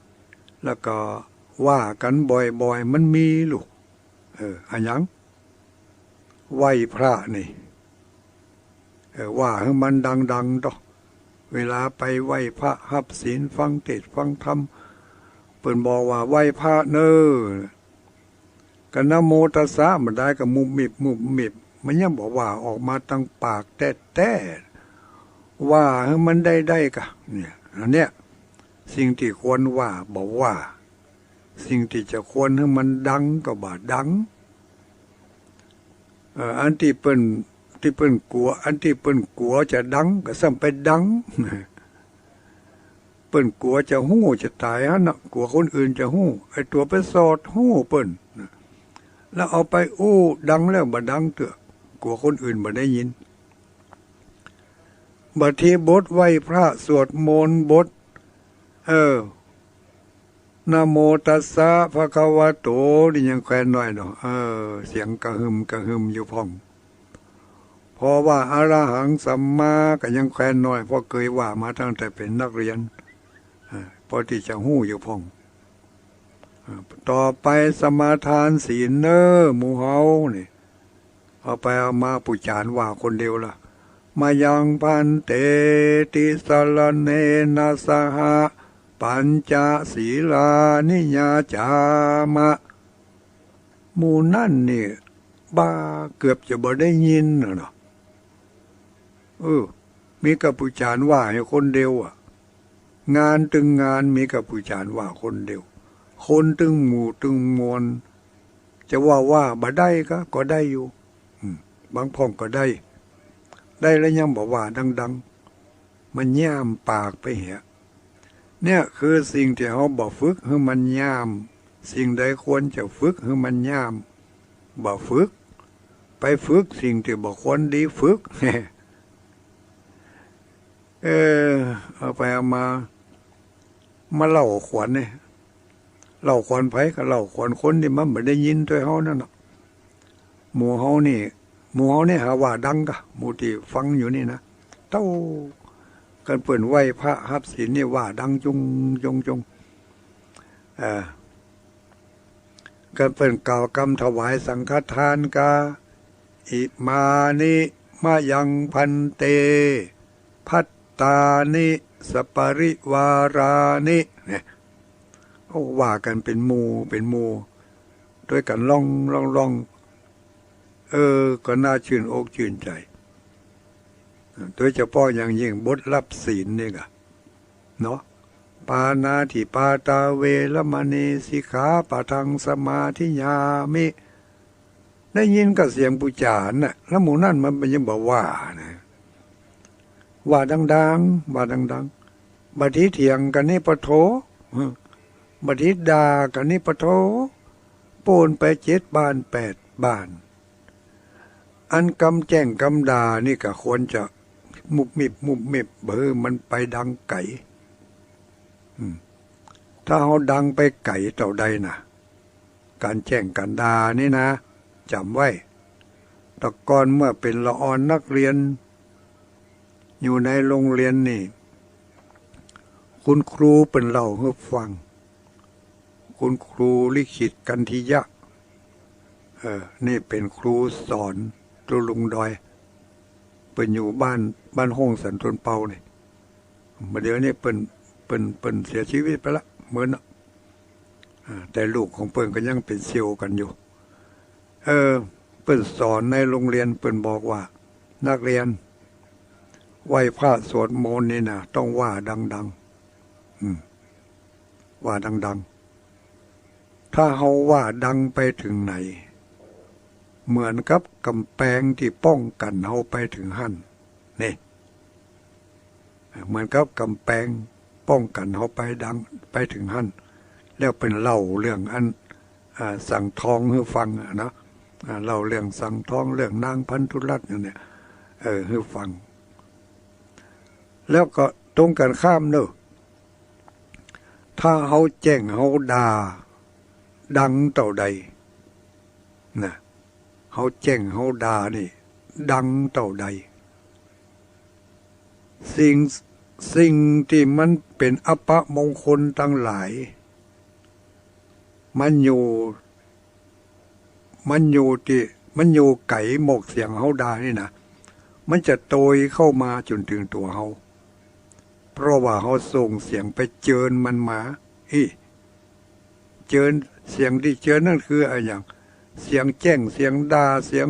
ๆ แล้วก็ว่ากั๋นบ่อยๆ มันมีลูก เออ อะหยัง ไหว้พระนี่ เออ ว่าหื้อมันดังๆ เต๊อะ เวลาไปไหว้พระ ฮับศีล ฟังเทศน์ ฟังธรรม เปิ้นบอกว่าไหว้พระเน่อ ก็นะโมตัสสะบ่ได้ ก็มุบมิบ มุบมิบ มันยังบ่ว่าออกมาตางปากแต๊ๆ ว่าหื้อมันได้ๆ กะ เนี่ย อันเนี้ย สิ่งตี้ควรว่าบ่ว่า สิ่งตี้จะควรหื้อมันดังก็บ่ดัง เอ่อ อันตี้เปิ้น ตี้เปิ้นกั๋ว อันตี้เปิ้นกั๋วจะดังก็ซ้ำไปดัง เปิ้นกั๋วจะฮู้จะต๋ายหั้นน่ะ กั๋วคนอื่นจะฮู้ ไอ้ตั๋วไปสอดฮู้เปิ้น แล้วเอาไปอู้ดังแล้วบ่ดังเตื้อ กั๋วคนอื่นบ่ได้ยิน บางทีบทไหว้พระสวดมนต์บท เออ นะโมตัสสะภะคะวะโต นี่ยังแควนน้อยเนาะ เออ เสียงกระหึ่มกระหึ่มอยู่พ่อง พอว่าอะระหังสัมมาก็ยังแควนน้อย เพราะเกยว่ามาตั้งแต่เป๋นนักเรียน เออ พอตี้จะฮู้อยู่พ่อง เออ ต่อไปสมาทานศีลเน่อหมู่เฮานี่ เอาไปเอามาปู่จารย์ว่าคนเดียวละ มายังภันเต ติสะระเณนะสหะ ปัญจะสีลานิยาจามะ หมู่นั้นนี่บ่าเกือบจะบ่ได้ยินน่ะเนาะ เออ มีกับปู่จารย์ว่าหื้อคนเดียวอะ งานตึงงานมีกับปู่จารย์ว่าคนเดียว คนตึงหมู่ตึงมวล จะว่าว่าบ่ได้กะ ก็ได้อยู่ อืม บางพ่องก็ได้ ได้แล้วยังบ่ว่าดังๆ มันย่ามปากไปเหีย เนี่ยคือสิ่งตี้เฮาบ่ฝึกหื้อมันย่าม สิ่งใดควรจะฝึกหื้อมันย่าม บ่ฝึก ไปฝึกสิ่งตี้บ่ควรดีฝึก เออ เอาไปเอามา มาเล่าขวัญเนี่ย เล่าขวัญไผก็เล่าขวัญคนตี้มันบ่ได้ยินตวยเฮานั่นน่ะ หมู่เฮานี่ หมู่เฮานี่หาว่าดังกะ หมู่ตี้ฟังอยู่นี่นะ เต้า คันเปิ้นไหว้พระฮับศีลนี่ว่าดังจุงจุงจุง เออ ก็เปิ้นกล่าวกำถวายสังฆทานกา อิมานิมะยังภันเต ภัตตานิ สปริวารานิ เนี่ย เขาว่ากั๋นเป๋นหมู่เป๋นหมู่ ตวยกั๋นล่องล่องล่อง เออ ก็น่าจื้นอกจื้นใจ๋ โดยเฉพาะอย่างยิ่งบทรับศีลนี่กะ เนาะ ปาณาติปาตาเวระมะณี สิกขาปะทังสมาธิยามิ ได้ยินกะเสียงปู๋จ๋าน่ะ แล้วหมู่นั้นมันยังบ่ว่านะ ว่าดังๆ ว่าดังๆ บางทีเถียงกั๋นนี่ปะโถ บางทีด่ากั๋นนี่ปะโถ ปูนไปเจ็ดบ้านแปดบ้าน อันกำแจ้งกำด่านี่กะควรจะมุบมิบมุบมิบ บ่หื้อมันไปดังไก๋ อืม ถ้าเฮาดังไปไก๋เต้าใดน่ะ ก๋านแจ้งก๋านด่านี่นะ จ๋ำไว้ แต่ก่อนเมื่อเป๋นละอ่อนนักเรียน อยู่ในโรงเรียนนี่ คุณครูเปิ้นเล่าหื้อฟัง คุณครูลิขิตกันทิยะ เออ นี่เป๋นครูสอนตุ๊ลุงดอย เปิ้นอยู่บ้าน บ้านห้องสันตนเปานี่ บ่าเดี๋ยวนี้เปิ้น เปิ้น เปิ้นเสียชีวิตไปละ เมินเนาะ อ่า แต่ลูกของเปิ้นก็ยังเป๋นเสี่ยวกั๋นอยู่ เออ เปิ้นสอนในโรงเรียน เปิ้นบอกว่า นักเรียน ไหว้พระสวดมนต์นี่นะ ต้องว่าดังๆ อืม ว่าดังๆ ถ้าเฮาว่าดังไปเถิงไหน เหมือนกับก๋ำแปงตี้ป้องกั๋นเฮาไปเถิงหั้น นี่ เหมือนกับก๋ำแปงป้องกั๋นเฮาไปดัง ไปเถิงหั้น แล้วเปิ้นเล่าเรื่องอัน อ่า สังทองหื้อฟังอะเนาะ อ่า เล่าเรื่องสังทอง เรื่องนางพันธุรัตน์อย่างเนี้ย เออ หื้อฟัง แล้วก็ตรงกั๋นข้ามเนาะ ถ้าเฮาแจ้งเฮาด่าดังเต้าใด นะ เฮาแจ้งเฮาด่านี่ ดังเต้าใด สิ่ง สิ่งตี้มันเป๋นอัปมงคลตังหลาย มันอยู่ มันอยู่ตี้ มันอยู่ไก๋หมวกเสียงเฮาด่านี่นะ มันจะโตยเข้ามาจ๋นเถิงตั๋วเฮา เพราะว่าเฮาส่งเสียงไปเจิญมันมา อี้ เจิญ เสียงตี้เจิญนั้นคืออะหยัง เสียงแจ้ง เสียงด่า เสียง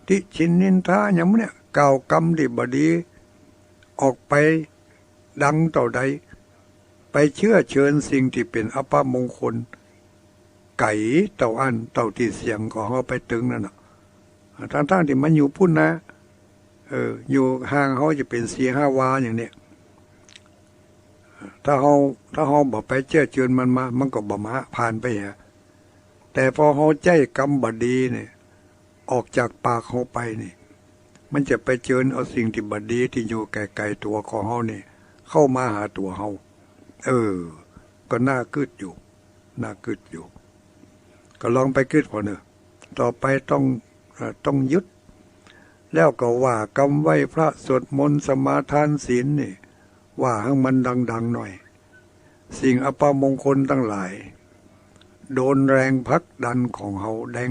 ติฉินนินทา อย่างเนี้ย กล่าวกำตี้บ่ดี ออกไปดังเต้าใด ไปเจื้อเจิญสิ่งตี้เป๋นอัปมงคล ไก๋เต้าอั้น เต้าตี้เสียงของเฮาไปเถิงนั่นน่ะ ทั้งๆ ตี้มันอยู่ปู้นนะ เออ อยู่ห่างเฮาจะเป๋นสี่ห้าวาอย่างเนี้ย ถ้าเฮา ถ้าเฮาบ่ไปเจื้อเจิญมันมา มันก็บ่มา ผ่านไปฮะ แต่ปอเฮาใจ๊กำบ่ดีเนี่ย ออกจากปากเฮาไปนี่ มันจะไปเจิญเอาสิ่งตี้บ่ดีตี้อยู่ไก๋ๆ ตั๋วของเฮานี่ เข้ามาหาตั๋วเฮา เออ ก็น่ากึ๊ดอยู่ น่ากึ๊ดอยู่ ก็ลองไปกึ๊ดผ่อเน่อ ต่อไปต้อง เอ่อ ต้องหยุด แล้วก็ว่ากำไหว้พระสวดมนต์สมาทานศีลนี่ ว่าหื้อมันดังๆ หน่อย สิ่งอัปมงคลตังหลาย โดนแรงผลักดันของเฮา แรง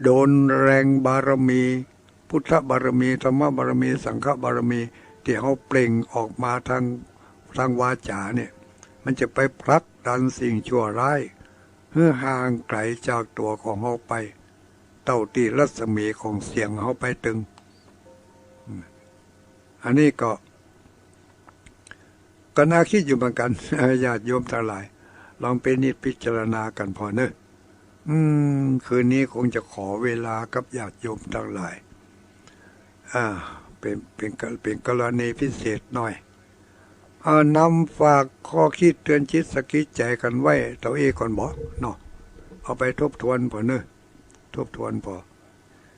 โดนแรงบารมี พุทธบารมี ธรรมบารมี สังฆบารมี ตี้เฮาเปล่งออกมาทาง ทางวาจ๋าเนี่ย มันจะไปผลักดันสิ่งชั่วร้าย หื้อห่างไก๋จากตั๋วของเฮาไป เต้าตี้รัศมีของเสียงเฮาไปเถิง อืม อันนี้ก็ ก็น่ากึ๊ดอยู่เหมือนกั๋น ญาติโยมตังหลาย ลองพินิจพิจารณากั๋นผ่อเน่อ อืม คืนนี้คงจะขอเวลากับญาติโยมตังหลาย อ่า เป๋น เป๋นกะ เป๋นกรณีพิเศษหน่อย อ่า นำฝากข้อคิดเตือนจิตสะกิดใจ๋กั๋นไว้เต้าอี้ก่อนบ่เนาะ เอาไปทบทวนผ่อเน่อ ทบทวนผ่อ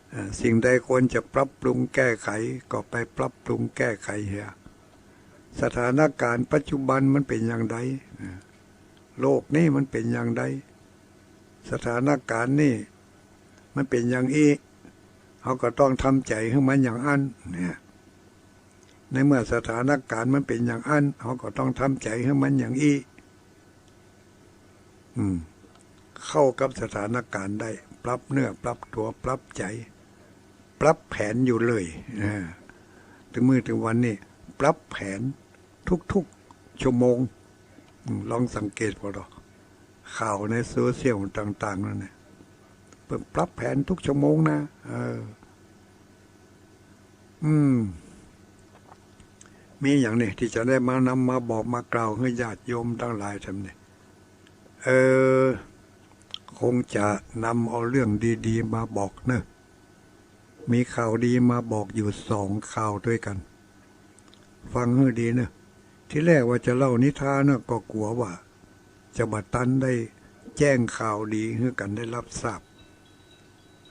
เอ่อ สิ่งใดควรจะปรับปรุงแก้ไขก็ไปปรับปรุงแก้ไขเหีย สถานการณ์ปัจจุบันมันเป๋นอย่างใด เอ่อ โลกนี้มันเป๋นอย่างใด สถานการณ์นี้มันเป๋นอย่างอี้ เฮาก็ต้องทำใจ๋หื้อมันอย่างอั้นเนี่ย ในเมื่อสถานการณ์มันเป๋นอย่างอั้น เฮาก็ต้องทำใจ๋หื้อมันอย่างอี้ อืม เข้ากับสถานการณ์ได้ ปรับเนื้อ ปรับตั๋ว ปรับใจ๋ ปรับแผนอยู่เลย อ่า เถิงมื้อเถิงวันนี้ ปรับแผนทุกๆ ชั่วโมง อืม ลองสังเกตผ่อเถาะ ข่าวในโซเชียลต่างๆ นั่นน่ะ เปิ้นปรับแผนทุกชั่วโมงนะ เออ อืม มีหยังนี่ตี้จะได้มานำมาบอกมากล่าวหื้อญาติโยมตังหลายแถมนี่ เออ คงจะนำเอาเรื่องดีๆ มาบอกเนอะ มีข่าวดีมาบอกอยู่สองข่าวตวยกั๋น ฟังหื้อดีเนอะ ทีแรกว่าจะเล่านิทานเนอะ ก็กั๋วว่าจะบ่ตันได้แจ้งข่าวดีหื้อกั๋นได้ฮับทราบ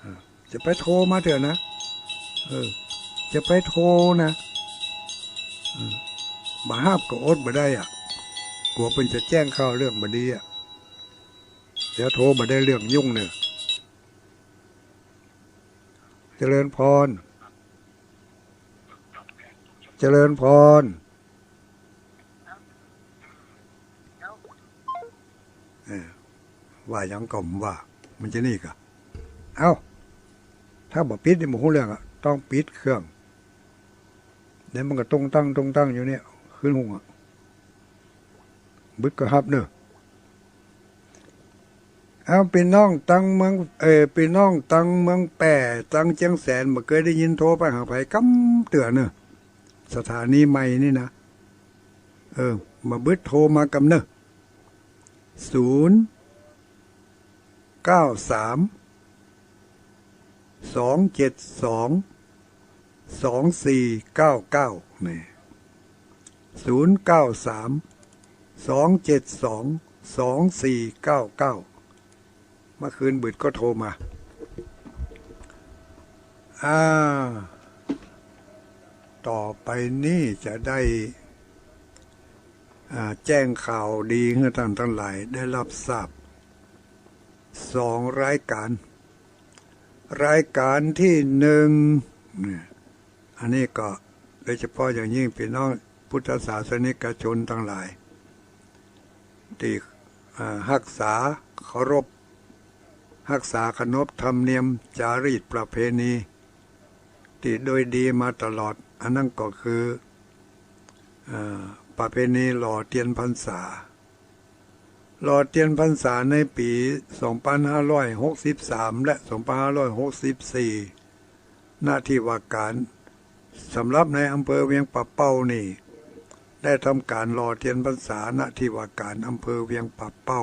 อ่า จะไปโทรมาเต๊อะนะ เออ จะไปโทรนะ เออ บ่ฮับก็อดบ่ได้อะ กั๋วเปิ้นจะแจ้งข่าวเรื่องบ่ดีอะ เดี๋ยวโทรบ่ได้เรื่องยุ่งเนอะ เจริญพร เจริญพร เออ ว่าหยังก็บ่ว่า มันจะนี่กะ เอ้า ถ้าบ่ปิดนี่บ่ฮู้เรื่องอะ ต้องปิดเครื่อง เดี๋ยวมันก็ตุ้งตั้งตุ้งตั้งอยู่เนี่ย ขึ้นหุงอะ บึดก็ฮับเนอะ เอ้า ปี้น้องตังเมือง เอ่อ ปี้น้องตังเมืองแป้ ตังเจียงแสน บ่เกยได้ยินโทรไปหาใผกำเตื้อเนอะ สถานีใหม่นี่นะ เออ บ่าบึดโทรมากำเนอะ ศูนย์เก้าสาม สองเจ็ดสอง สองสี่เก้าเก้า นี่ ศูนย์เก้าสาม สองเจ็ดสอง สองสี่เก้าเก้า เมื่อคืนบึดก็โทรมา อ่า ต่อไปนี้จะได้ อ่า แจ้งข่าวดีหื้อต้านตังหลายได้ฮับทราบ สองรายก๋าน รายก๋านตี้นึ่ง เนี่ย อันนี้ก็โดยเฉพาะอย่างยิ่งปี้น้องพุทธศาสนิกชนตังหลาย ตี้ อ่า ฮักษาเคารพ ฮักษาขนบธรรมเนียมจารีตประเพณี ตี้โดยดีมาตลอด อันนั้นก็คือ อ่า ประเพณีหล่อเตียนพรรษา หล่อเตียนพรรษาในปี๋สองปันห้าร้อยหกสิบสาม และสองปันห้าร้อยหกสิบสี่ ณ ที่ว่าก๋าน สำหรับในอำเภอเวียงป่าเป้านี่ ได้ทำก๋านหล่อเตียนพรรษา ณ ที่ว่าก๋านอำเภอเวียงป่าเป้า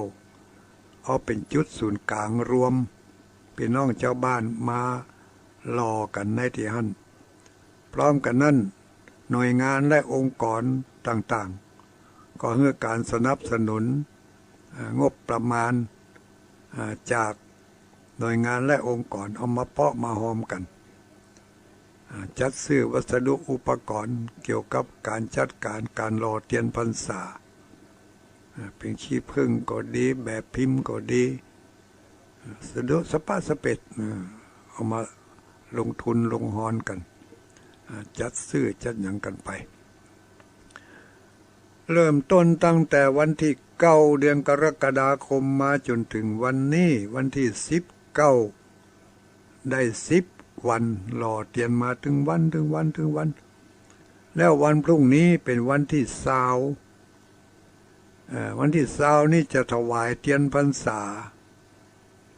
เอาเป๋นจุดศูนย์ก๋างรวม ปี้น้องจาวบ้านมาหล่อกั๋นในตี้หั้น พร้อมกั๋นนั้น หน่วยงานและองค์กรต่างๆ ก็หื้อก๋านสนับสนุน อ่า งบประมาณ อ่า จากหน่วยงานและองค์กรเอามาเปาะมาฮอมกั๋น อ่า จัดซื้อวัสดุอุปกรณ์เกี่ยวกับก๋านจัดก๋านก๋านหล่อเตียนพรรษา อ่า เป๋นขี้ผึ้งก็ดี แบบพิมพ์ก็ดี สะดวกสะปะสะเปด เออ เอามาลงทุนลงฮอนกั๋น อ่า จัดซื้อจัดหยังกั๋นไป เริ่มต้นตั้งแต่วันตี้เก้า เดือนกรกฎาคมมาจ๋นเถิงวันนี้ วันตี้สิบเก้า ได้สิบวัน หล่อเตียนมาตึงวัน ตึงวัน ตึงวัน แล้ววันพรุ่งนี้เป๋นวันตี้ซาว เอ่อ วันตี้ซาวนี่จะถวายเตียนพรรษา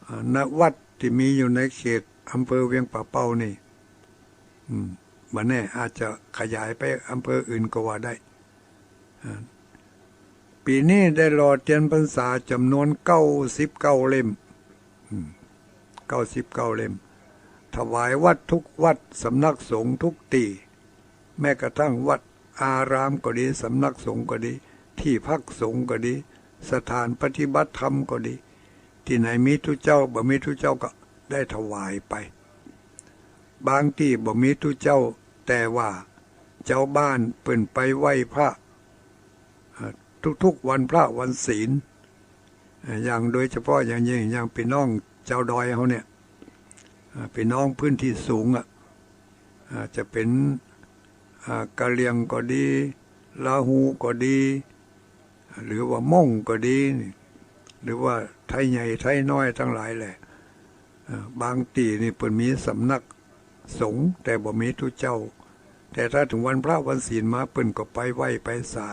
อ่า ณ วัดตี้มีอยู่ในเขตอำเภอเวียงป่าเป้านี่ อืม บ่แน่อาจจะขยายไปอำเภออื่นก็ว่าได้ อ่า ปี๋นี้ได้หล่อเตียนพรรษาจ๋ำนวนเก้าสิบเก้าเล่ม อืม เก้าสิบเก้าเล่ม ถวายวัดทุกวัด สำนักสงฆ์ทุกตี้ แม้กระทั่งวัดอารามก็ดี สำนักสงฆ์ก็ดี ตี้พักสงฆ์ก็ดี สถานปฏิบัติธรรมก็ดี ตี้ไหนมีตุ๊เจ้า บ่มีตุ๊เจ้าก็ได้ถวายไป บางตี้บ่มีตุ๊เจ้า แต่ว่าจาวบ้านเปิ้นไปไหว้พระ อ่า ทุกๆ วันพระวันศีล อ่า อย่างโดยเฉพาะอย่างยิ่ง อย่างปี้น้องจาวดอยเฮาเนี่ย อ่า ปี้น้องพื้นตี้สูงอะ อ่า จะเป๋น อ่า กะเหรี่ยงก็ดี ลาหูก็ดี หรือว่าม่งก็ดีนี่ หรือว่าไทยใหญ่ไทยน้อยตังหลายแหละ เอ่อ บางตี้นี่เปิ้นมีสำนักสงฆ์ แต่บ่มีตุ๊เจ้า แต่ถ้าเถิงวันพระวันศีลมา เปิ้นก็ไปไหว้ไปสา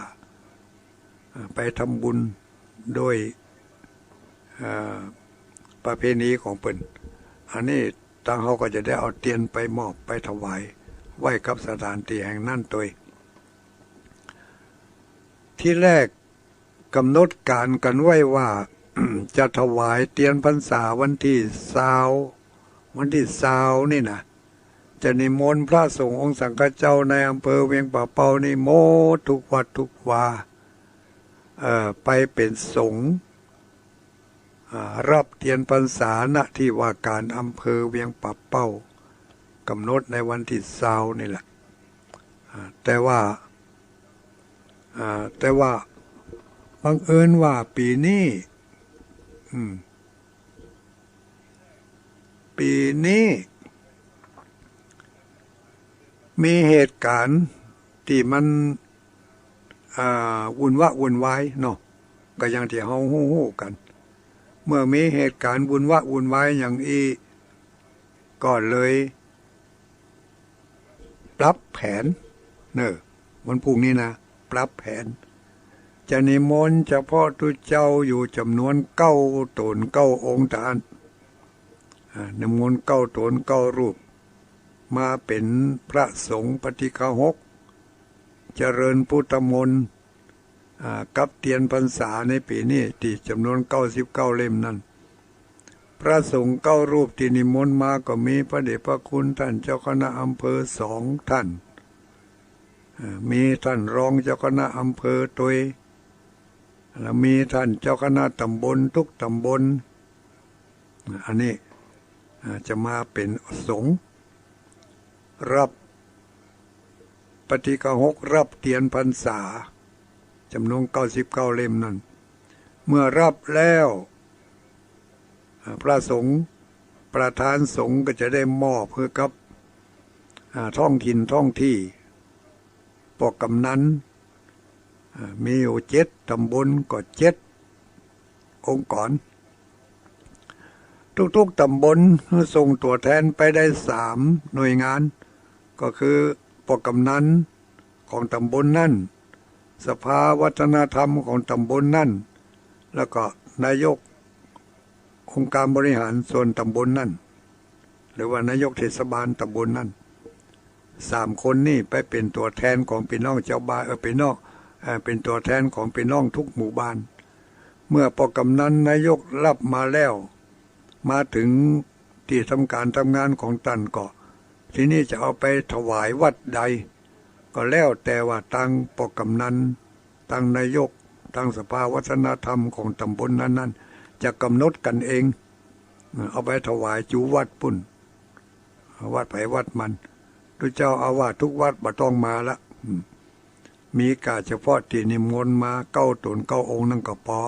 อ่า ไปทำบุญโดย อ่า ประเพณีของเปิ้น อันนี้ตางเฮาก็จะได้เอาเตียนไปมอบไปถวายไว้กับสถานตี้แห่งนั้นตวย ทีแรกกำหนดก๋านกั๋นไว้ว่า จะถวายเตียนพรรษาวันตี้ซาว วันตี้ซาวนี่นะ จะนิมนต์พระสงฆ์องค์สังฆเจ้าในอำเภอเวียงป่าเป้านี่หมดทุกวัดทุกวา เอ่อ ไปเป๋นสงฆ์ อ่า ฮับเตียนพรรษา ณ ตี้ว่าก๋านอำเภอเวียงป่าเป้า กำหนดในวันตี้ซาวนี่แหละ อ่า แต่ว่า อ่า แต่ว่าบังเอิญว่าปี๋นี้ อืม ปี๋นี้ มีเหตุก๋ารณ์ตี้มัน อ่า วุ่นวะวุ่นวายเนาะ ก็อย่างตี้เฮาฮู้ๆ กั๋น เมื่อมีเหตุก๋ารณ์วุ่นวะวุ่นวายอย่างอี้ ก็เลย ปรับแผน เน่อ วันพรุ่งนี้นะ ปรับแผน จะนิมนต์เฉพาะตุ๊เจ้าอยู่จ๋ำนวนเก้าต๋นเก้าองค์เต้าอั้น อ่า นิมนต์เก้าต๋นเก้ารูป มาเป๋นพระสงฆ์ปาฏิฆาหก เจริญพุทธมนต์ อ่า กับเตียนพรรษาในปี๋นี้ตี้จ๋ำนวนเก้าสิบเก้าเล่มนั้น พระสงฆ์เก้ารูปตี้นิมนต์มาก็มีพระเดชพระคุณต้านเจ้าคณะอำเภอสองต้าน อ่า มีต้านรองเจ้าคณะอำเภอตวย แล้วมีต้านเจ้าคณะต๋ำบลทุกต๋ำบล อันนี้ อ่า จะมาเป๋นสงฆ์ ฮับปาฏิฆาหก ฮับเตียนพรรษา จ๋ำนวนเก้าสิบเก้าเล่มนั้น เมื่อฮับแล้ว อ่า พระสงฆ์ ประธานสงฆ์ก็จะได้มอบหื้อกับ อ่า ท้องถิ่นท้องตี้ ปกกำนัน อ่า มีอยู่เจ็ดต๋ำบลก็เจ็ดองค์กร ทุกๆ ต๋ำบลส่งตั๋วแทนไปได้สามหน่วยงาน ก็คือปกกำนันของต๋ำบลนั้น สภาวัฒนธรรมของต๋ำบลนั้น แล้วก็นายกองค์การบริหารส่วนต๋ำบลนั้น หรือว่านายกเทศบาลต๋ำบลนั้น สามคนนี่ไปเป๋นตั๋วแทนของปี้น้องจาวบ้าน เออ ปี้น้อง เอ่อ เป๋นตั๋วแทนของปี้น้องทุกหมู่บ้าน เมื่อปกำนันนายกฮับมาแล้ว มาเถิงตี้ทำก๋านทำงานของต้านก็ ทีนี้จะเอาไปถวายวัดใด ก็แล้วแต่ว่าตางปกกำนัน ตางนายก ตางสภาวัฒนธรรมของต๋ำบลนั้นๆ จะกำหนดกั๋นเอง เอาไปถวายจูวัดปุ้น วัดใผวัดมัน ตุ๊เจ้าอาวาสทุกวัดบ่ต้องมาละ อืม มีก้าเฉพาะตี้นิมนต์มาเก้าต๋นเก้าองค์นั้นก็ปอ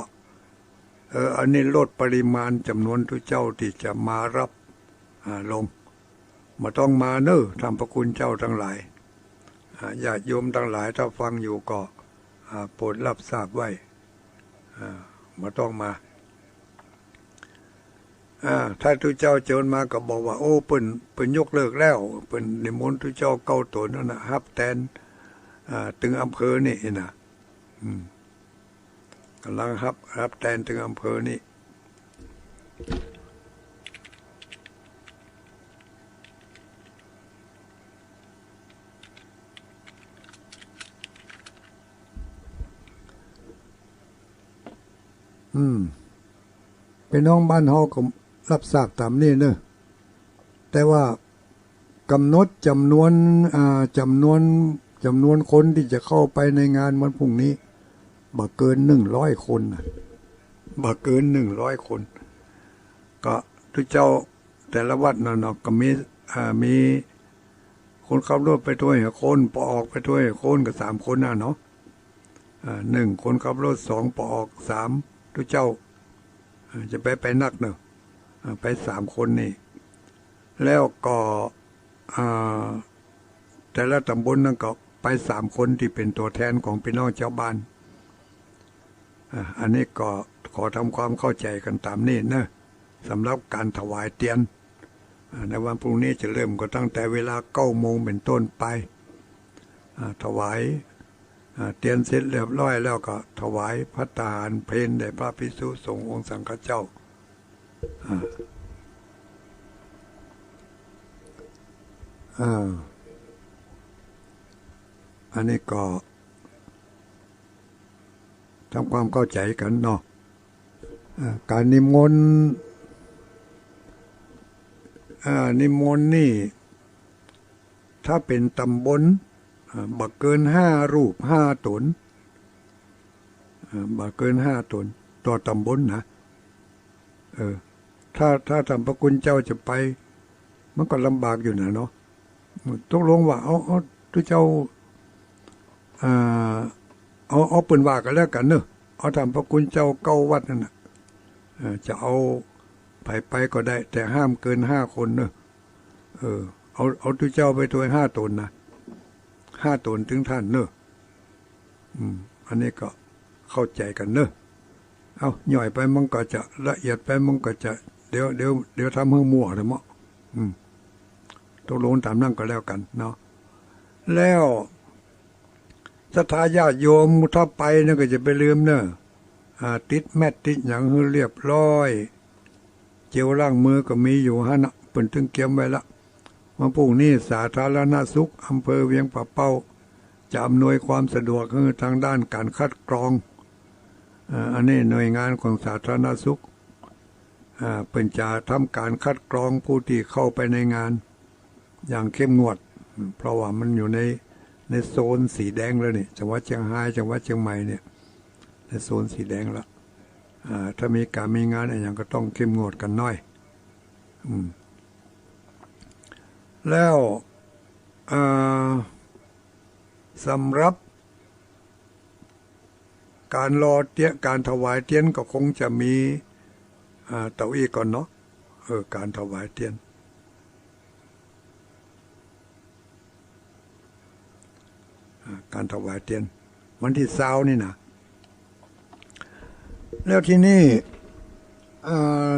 เออ อันนี้ลดปริมาณจ๋ำนวนตุ๊เจ้าตี้จะมาฮับ อ่า ลง บ่ต้องมาเน่อ ต้านพระคุณเจ้าตังหลาย อ่า ญาติโยมตังหลายถ้าฟังอยู่ก็ อ่า โปรดฮับทราบไว้ อ่า บ่ต้องมา อ่า ถ้าตุ๊เจ้าเจิญมาก็บอกว่า โอ้ เปิ้น เปิ้นยกเลิกแล้ว เปิ้นนิมนต์ตุ๊เจ้าเก้าต๋นนั้นนะ ฮับแตน อ่า ตึงอำเภอนี่นะ อืม ก่ำลังฮับ ฮับแตนตึงอำเภอนี่ อืม ปี้น้องบ้านเฮาก็ฮับทราบต๋ามนี้เน่อ แต่ว่ากำหนดจ๋ำนวน อ่า จ๋ำนวน จ๋ำนวนคนตี้จะเข้าไปในงานวันพรุ่งนี้ บ่เกินหนึ่งร้อยคนน่ะ บ่เกินหนึ่งร้อยคน ก็ตุ๊เจ้าแต่ละวัดน่ะเนาะ ก็มี อ่า มีคนขับรถไปตวยห้าคน ปอออกไปตวยห้าคน ก็สามคนน่ะเนาะ อ่า หนึ่งคนขับรถ สองปอออก สามตุ๊เจ้า อ่า จะไป ไปนักเนาะ อ่า ไปสามคนนี่ แล้วก็ อ่า แต่ละต๋ำบลนั้นก็ไปสามคนตี้เป๋นตั๋วแทนของปี้น้องจาวบ้าน อ่ะ อันนี้ก็ขอทำความเข้าใจ๋กั๋นต๋ามนี้เนาะ สำหรับก๋านถวายเตียน อ่า ในวันพรุ่งนี้จะเริ่มก็ตั้งแต่เวลาเก้าโมงเป๋นต้นไป อ่า ถวาย อ่า เตียนเสร็จเรียบร้อยแล้วก็ถวายภัตตาหารเพลแด่พระภิกษุสงฆ์องค์สังฆเจ้า อ่า อ่า อันนี้ก็ทำความเข้าใจ๋กั๋นเนาะ อ่า ก๋านนิมนต์ อ่า นิมนต์นี่ ถ้าเป๋นต๋ำบล อ่า บ่เกินห้ารูปห้าต๋น อ่า บ่เกินห้าต๋น ต่อต๋ำบลนะ เออ ถ้า ถ้าต้านพระคุณเจ้าจะไป มันก็ลำบากอยู่นะเนาะ ตกลงว่า เอา เอา ตุ๊เจ้า อ่า เอา เอาเปิ้นว่ากั๋นแล้วกั๋นเนาะ เอาต้านพระคุณเจ้าเก้าวัดนั่นน่ะ เออ จะเอาใผไปก็ได้ แต่ห้ามเกินห้าคนเนาะ เออ เอา เอาตุ๊เจ้าไปตวยห้าต๋นนะ ห้าต๋นตึงต้านเนาะ อืม อันนี้ก็เข้าใจ๋กั๋นเนาะ เอา ย่อยไปมันก็จะละเอียดไป มันก็จะ เดี๋ยว เดี๋ยว เดี๋ยวทำหื้อมั่วเถอะเนาะ อืม ตกลงต๋ามนั้นก็แล้วกั๋นเนาะ แล้วศรัทธาญาติโยมถ้าไปเนี่ยก็จะไปลืมเนาะ อ่า ติดแมสติดหยังหื้อเรียบร้อย เจลล้างมือก็มีอยู่หั้นน่ะ เปิ้นตึงเกียมไว้ละ วันพรุ่งนี้สาธารณสุขอำเภอเวียงป่าเป้า จะอำนวยความสะดวกหื้อตางด้านก๋านคัดกรอง เอ่อ อันนี้หน่วยงานของสาธารณสุข อ่า เปิ้นจะทำก๋านคัดกรองผู้ตี้เข้าไปในงานอย่างเข้มงวด เพราะว่ามันอยู่ใน ในโซนสีแดงแล้วนี่ จังหวัดเจียงฮาย จังหวัดเจียงใหม่เนี่ย ในโซนสีแดงละ อ่า ถ้ามีก๋านมีงานอะหยังก็ต้องเข้มงวดกั๋นหน้อย อืม แล้ว อ่า สำหรับก๋านหล่อเตียน ก๋านถวายเตียนก็คงจะมี อ่า เต้าอี้ก่อนเนาะ เออ ก๋านถวายเตียน อ่า ก๋านถวายเตียน วันตี้ซาวนี่นะ แล้วทีนี้ อ่า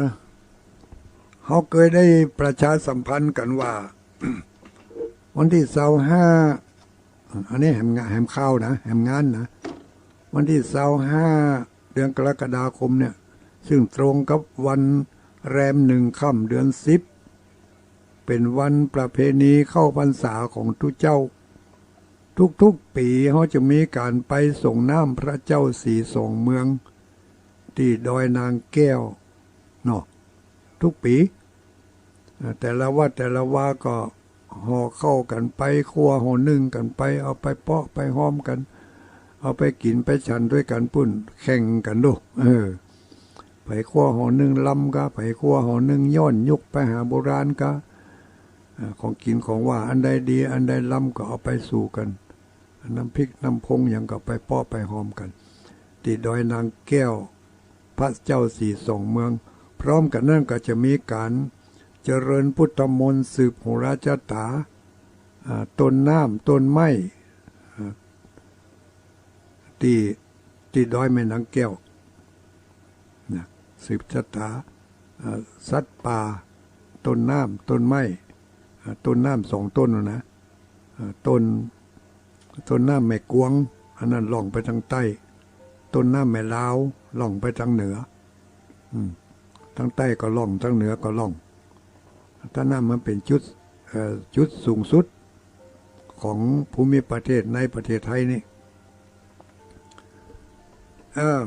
เฮาเกยได้ประชาสัมพันธ์กั๋นว่า วันตี้ซาวห้า อันนี้แหมงาน แหมคาวนะ แหมงานนะ วันตี้ซาวห้า เดือนกรกฎาคมเนี่ย ซึ่งตรงกับวันแรมหนึ่งค่ำเดือนสิบ เป๋นวันประเพณีเข้าพรรษาของตุ๊เจ้า ทุกๆ ปี๋เฮาจะมีก๋านไปส่งน้ำพระเจ้าสีสองเมือง ตี้ดอยนางแก้วเนาะ ทุกปี๋ อ่า แต่ละวัดแต่ละวาก็ห่อข้าวกั๋นไป คั่วห่อนึ่งกั๋นไป เอาไปเปาะไปฮอมกั๋น เอาไปกิ๋นไปฉันตวยกั๋นปู้น แข่งกั๋นดู เออ ใผคั่วห่อนึ่งลำกา ใผคั่วห่อนึ่งย้อนยุคไปหาโบราณกา อ่า ของกิ๋นของหว่านอันใดดี อันใดลำก็เอาไปสู่กั๋น น้ำพริกน้ำพงหยังก็ไปเปาะไปฮอมกั๋น ตี้ดอยนางแก้ว พระเจ้าสีสองเมือง พร้อมกั๋นนั้นก็จะมีก๋านเจริญพุทธมนต์สืบโหราชะต๋า อ่า ต้นน้ำต้นไม้ อ่า ตี้ ตี้ดอยแม่นางแก้ว นะ สืบชะต๋า อ่า สัตว์ป่า ต้นน้ำต้นไม้ อ่า ต้นน้ำสองต้นน่ะนะ อ่า ต้น ต้นน้ำแม่กวง อันนั้นล่องไปตางใต้ ต้นน้ำแม่ลาว ล่องไปตางเหนือ อืม ตางใต้ก็ล่อง ตางเหนือก็ล่อง ต้นน้ำมันเป๋นจุด เอ่อ จุดสูงสุดของภูมิประเทศในประเทศไทยนี่ เออ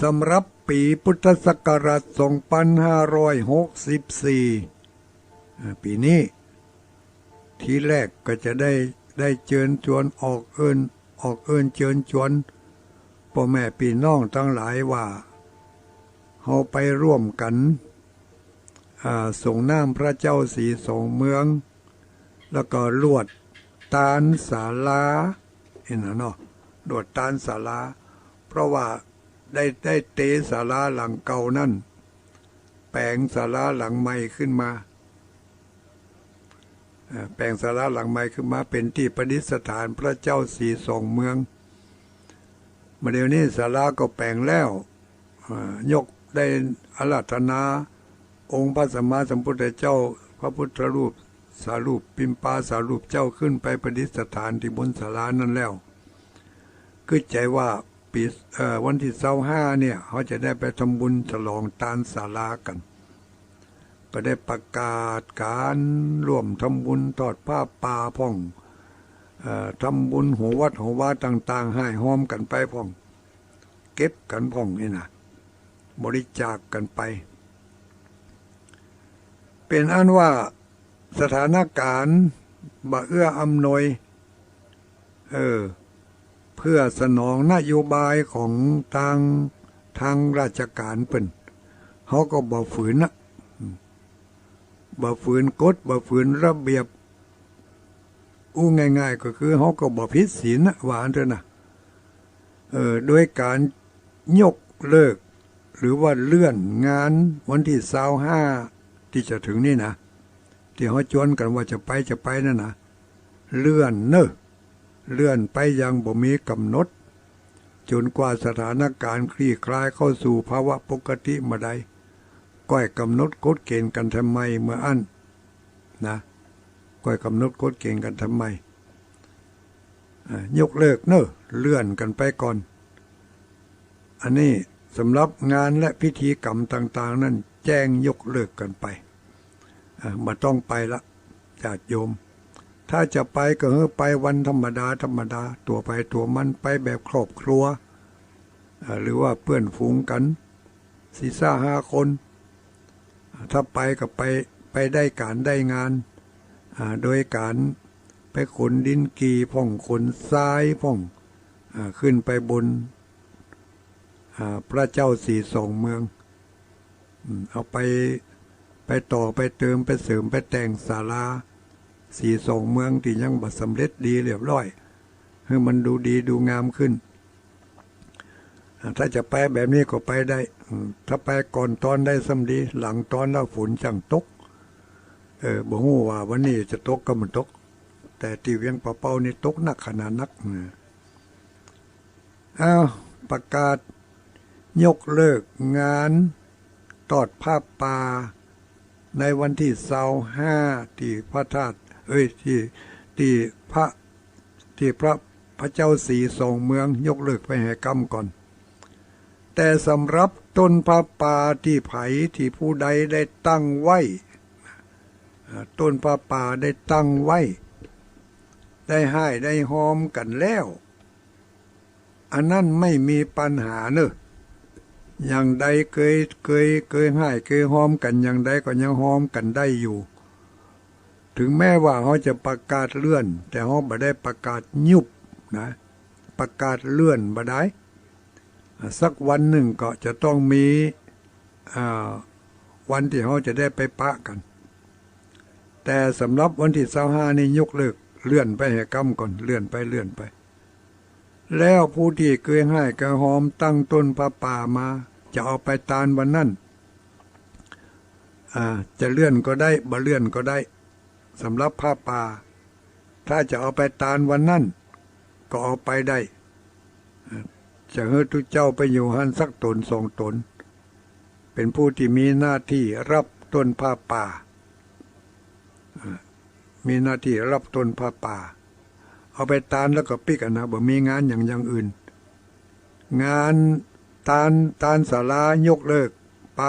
สำหรับปี๋พุทธศักราชสองพันห้าร้อยหกสิบสี่ อ่า ปี๋นี้ ทีแรกก็จะได้ ได้เจิญจวนออกเอิ้น ออกเอิ้นเจิญจวนป้อแม่ปี้น้องตังหลายว่า เฮาไปร่วมกั๋น อ่า ส่งน้ำพระเจ้าสีสองเมือง แล้วก็ลวดตานศาลา เห็นน่ะเนาะ ลวดตานศาลา เพราะว่าได้ ได้เตะศาลาหลังเก่านั้น แป๋งศาลาหลังใหม่ขึ้นมา เอ่อ แป๋งศาลาหลังใหม่ขึ้นมาเป๋นตี้ประดิษฐานพระเจ้าสีสองเมือง บ่าเดี่ยวนี้ศาลาก็แป๋งแล้ว อ่า ยกได้อาราธนาองค์พระสัมมาสัมพุทธเจ้า พระพุทธรูป สารูป ปิมปาสารูปเจ้าขึ้นไปประดิษฐานตี้บนศาลานั้นแล้ว กึ๊ดใจ๋ว่าปี๋ เอ่อ วันตี้ซาวห้าเนี่ย เฮาจะได้ไปทำบุญฉลองตานศาลากั๋น ก็ได้ประกาศก๋านร่วมทำบุญทอดผ้าป่าพ่อง เอ่อ ทำบุญหัววัดหัววาต่างๆ ฮ้ายฮอมกั๋นไปพ่อง เก็บกั๋นพ่องนี่นะ บริจาคกั๋นไป เป๋นอันว่าสถานก๋ารณ์บ่เอื้ออำนวย เออ เพื่อสนองนโยบายของตาง ตางราชก๋ารเปิ้น เฮาก็บ่ฝืนนะ บ่ฝืนกฎ บ่ฝืนระเบียบ อู้ง่ายๆ ก็คือเฮาก็บ่ผิดศีลนะ ว่าอั้นเถอะนะ เออ โดยก๋านยกเลิก หรือว่าเลื่อนงานวันตี้ซาวห้าตี้จะเถิงนี่นะ ตี้เฮาจวนกั๋นว่าจะไป จะไปนั่นนะ เลื่อนเน่อ เลื่อนไปอย่างบ่มีก๋ำหนด จ๋นกว่าสถานก๋ารณ์คลี่คลายเข้าสู่ภาวะปกติเมื่อใด ก้อยก๋ำหนดกฎเก๋ณฑ์กั๋นแถมใหม่เมื่ออั้นนะ ก้อยก๋ำหนดกฎเก๋ณฑ์กั๋นแถมใหม่ อ่า ยกเลิกเน่อ เลื่อนกั๋นไปก่อน อันนี้สำหรับงานและพิธีกรรมต่างๆ นั้นแจ้งยกเลิกกั๋นไป อ่า บ่ต้องไปละ ญาติโยม ถ้าจะไปก็หื้อไปวันธรรมดาธรรมดา ตั๋วใผตั๋วมัน ไปแบบครอบครัว อ่า หรือว่าเปื้อนฝูงกั๋น สี่ห้าคน ถ้าไปก็ไป ไปได้ก๋านได้งาน อ่า โดยก๋านไปขนดินกี่พ่อง ขนทรายพ่อง อ่า ขึ้นไปบน อ่า พระเจ้าสีสองเมือง อืม เอาไป ไปต่อ ไปเติม ไปเสริม ไปแต่งศาลาสีสองเมืองตี้ยังบ่สำเร็จดีเรียบร้อย หื้อมันดูดีดูงามขึ้น อ่า ถ้าจะไปแบบนี้ก็ไปได้ อืม ถ้าไปก่อนตอนได้ซ้ำดี หลังตอนแล้วฝนจั้งตก เออ บ่ฮู้ว่าวันนี้จะตกก็บ่ตก แต่ตี้เวียงป่าเป้านี่ตกหนักขนาดนัก อืม อ้าว ประกาศยกเลิกงานทอดผ้าป่า ในวันตี้ซาวห้า ตี้พระธาตุ เอ้ย ตี้ ตี้พระ ตี้พระ พระเจ้าสีสองเมือง ยกเลิกไปแหก้ำก่อน แต่สำหรับต้นผ้าป่าตี้ใผตี้ผู้ใดได้ตั้งไว้ อ่า ต้นผ้าป่าได้ตั้งไว้ ได้ฮ้ายได้ฮอมกั๋นแล้ว อันนั้นไม่มีปัญหาเน่อ อย่างใดเกย เกย เกยฮ้ายเกยฮอมกั๋นอย่างใดก็ยังฮอมกั๋นได้อยู่ ถึงแม้ว่าเฮาจะประกาศเลื่อน แต่เฮาบ่ได้ประกาศยุบนะ ประกาศเลื่อนบ่ได้ อ่า สักวันนึ่งก็จะต้องมี อ่า วันตี้เฮาจะได้ไปปะกั๋น แต่สำหรับวันตี้ซาวห้านี่ยกเลิก เลื่อนไปแหก้ำก่อน เลื่อนไป เลื่อนไป แล้วผู้ตี้เกยฮ้ายเกยฮอมตั้งต้นผ้าป่ามา จะเอาไปตานวันนั้น อ่า จะเลื่อนก็ได้ บ่เลื่อนก็ได้ สำหรับผ้าป่า ถ้าจะเอาไปตานวันนั้น ก็เอาไปได้ อ่า จะหื้อตุ๊เจ้าไปอยู่หั้นสักต๋นสองต๋น เป๋นผู้ตี้มีหน้าตี้ฮับต้นผ้าป่า อ่า มีหน้าตี้ฮับต้นผ้าป่า เอาไปตานแล้วก็ปิ๊กอะนะ บ่มีงานหยังอย่างอื่น งานตาน ตานศาลายกเลิกไป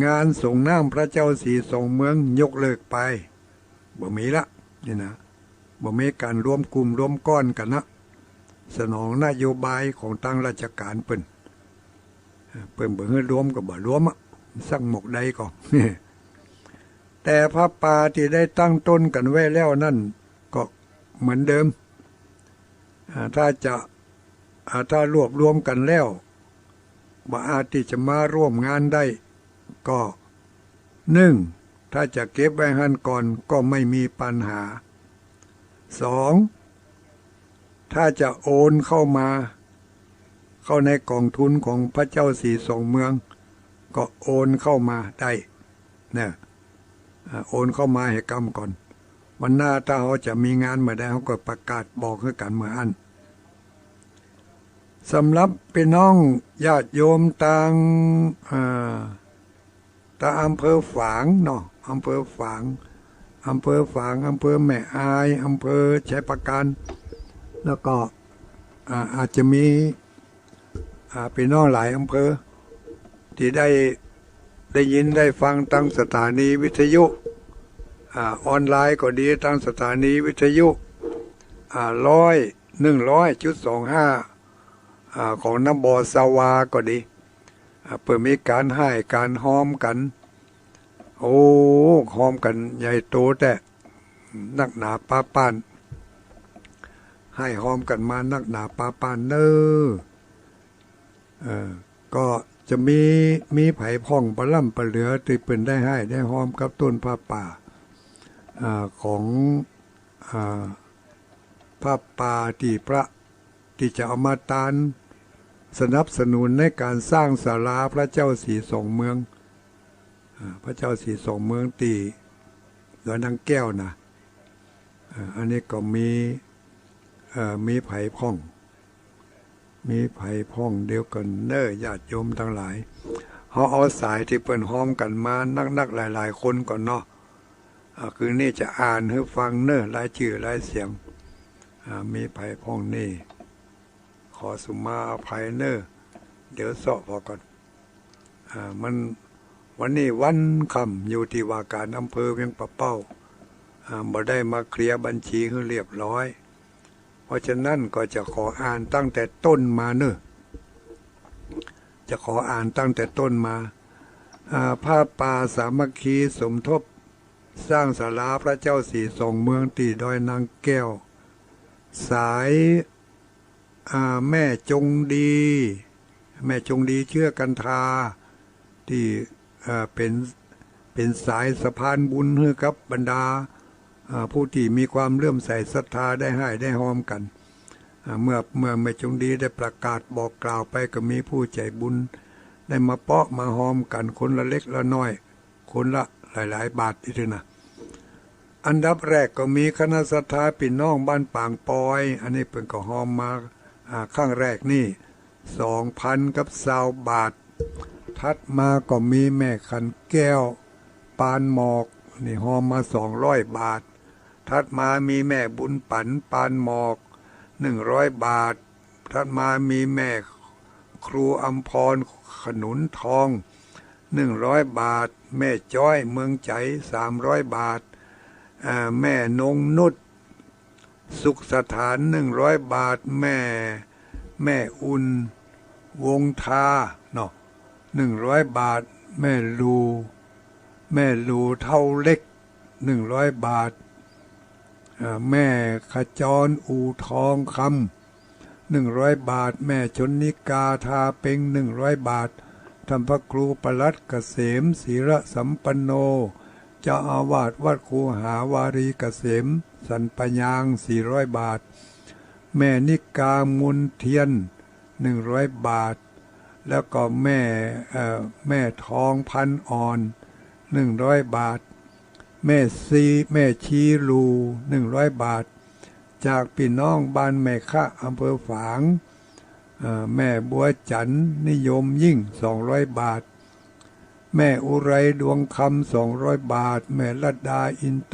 งานสรงน้ำพระเจ้าสีสองเมืองยกเลิกไป บ่มีละ นี่นะ บ่มีก๋านรวมกลุ่มรวมก้อนกั๋นนะ สนองนโยบายของตางราชก๋านเปิ้น เปิ้นบ่หื้อรวมก็บ่รวมอะ สักหมกใดก็ แต่ผ้าป่าตี้ได้ตั้งต้นกั๋นไว้แล้วนั้นก็เหมือนเดิม อ่า ถ้าจะ อ่า ถ้ารวบรวมกั๋นแล้ว บ่อาจตี้จะมาร่วมงานได้ ก็ นึ่ง ถ้าจะเก็บไว้หั้นก่อนก็ไม่มีปัญหา สอง ถ้าจะโอนเข้ามา เข้าในก๋องทุนของพระเจ้าสีสองเมือง ก็โอนเข้ามาได้ นะ อ่า โอนเข้ามาแหก้ำก่อน วันหน้าถ้าเฮาจะมีงานเมื่อใด เฮาก็ประกาศบอกหื้อกั๋นเมื่ออั้น สำหรับปี้น้องญาติโยมตาง อ่า ตางอำเภอฝางเนาะ อำเภอฝาง อำเภอฝาง อำเภอแม่อาย อำเภอชัยปราการ แล้วก็ อ่า อาจจะมี อ่า ปี้น้องหลายอำเภอ ตี้ได้ ได้ยินได้ฟังตางสถานีวิทยุ อ่า ออนไลน์ก็ดี ตางสถานีวิทยุ อ่า ร้อย หนึ่งร้อยจุดสองห้า อ่า ของ นบ สวา ก็ดี อ่า เปิ้นมีก๋านฮ้ายก๋านฮอมกั๋น โอ้ ฮอมกั๋นใหญ่โตแต๊ นักหนาป๊าป้าน ฮ้ายฮอมกั๋นมานักหนาป๊าป้านเน่อ เออ ก็จะมี มีใผพ่องปะล้ำปะเหลือตี้เปิ้นได้ฮ้ายได้ฮอมกับต้นผ้าป่า อ่า ของ อ่า ผ้าป่าตี้พระ ตี้จะเอามาตานสนับสนุนในก๋านสร้างศาลาพระเจ้าสีสองเมือง อ่า พระเจ้าสีสองเมืองตี้ดอยนางแก้วนะ อ่า อันนี้ก็มี เอ่อ มีใผพ่อง มีใผพ่องเดียวกั๋นเน่อ ญาติโยมตังหลาย เฮาเอาสายตี้เปิ้นฮอมกั๋นมานักๆ หลายๆ คนก่อนเนาะ อ่า คืนนี้จะอ่านหื้อฟังเน่อ รายจื้อรายเสียง อ่า มีใผพ่องนี่ ขอสุมาอภัยเน่อ เดี๋ยวเซาะผ่อก่อน อ่า มัน วันนี้วันค่ำอยู่ตี้ว่าก๋านอำเภอเวียงป่าเป้า อ่า บ่ได้มาเคลียร์บัญชีหื้อเรียบร้อย เพราะฉะนั้นก็จะขออ่านตั้งแต่ต้นมาเน่อ จะขออ่านตั้งแต่ต้นมา อ่า ผ้าป่าสามัคคีสมทบสร้างศาลาพระเจ้าสีสองเมืองตี้ดอยนางแก้ว สาย อ่า แม่จงดี แม่จงดีเชื้อกันทา ตี้ เอ่อ เป๋น เป๋นสายสะพานบุญหื้อกับบรรดา อ่า ผู้ตี้มีความเลื่อมใสศรัทธาได้ฮ้ายได้ฮอมกั๋น อ่า เมื่อ เมื่อแม่จงดีได้ประกาศบอกกล่าวไปก็มีผู้ใจ๋บุญได้มาเปาะมาฮอมกั๋นคนละเล็กละน้อย คนละหลายๆ บาทอี้เต๊อะนะ อันดับแรกก็มีคณะศรัทธาปี้น้องบ้านปางปอย อันนี้เปิ้นก็ฮอมมา อ่า ครั้งแรกนี่ สองพันกับซาวบาท ถัดมาก็มีแม่ขันแก้ว ปานหมอก นี่ฮอมมาสองร้อยบาท ถัดมามีแม่บุญปั๋น ปานหมอก หนึ่งร้อยบาท ถัดมามีแม่ครูอำพร ขนุนทอง หนึ่งร้อยบาท แม่จ้อย เมืองใจ๋ สามร้อยบาท อ่า แม่นงนุช สุขสถาน หนึ่งร้อยบาท แม่ แม่อุ่น วงศ์ทา เนาะ หนึ่งร้อยบาท แม่หลู่ แม่หลู่ เฒ่าเล็ก หนึ่งร้อยบาท อ่า แม่ขจร อู่ทองคำ หนึ่งร้อยบาท แม่ชนนิกา ทาเป็ง หนึ่งร้อยบาท ท่านพระครูปลัดเกษม ศิระสัมปันโน เจ้าอาวาสวัดคูหาวารีเกษม สันปะยาง สี่ร้อยบาท แม่นิกา มูลเทียน หนึ่งร้อยบาท แล้วก็แม่ เอ่อ แม่ทอง พันอ่อน หนึ่งร้อยบาท แม่ซี แม่ชีหลู่ หนึ่งร้อยบาท จากปี้น้องบ้านแม่คะ อำเภอฝาง เอ่อ แม่บัวจันทร์ นิยมยิ่ง สองร้อยบาท แม่อุไร ดวงคำ สองร้อยบาท แม่รัตดา อินต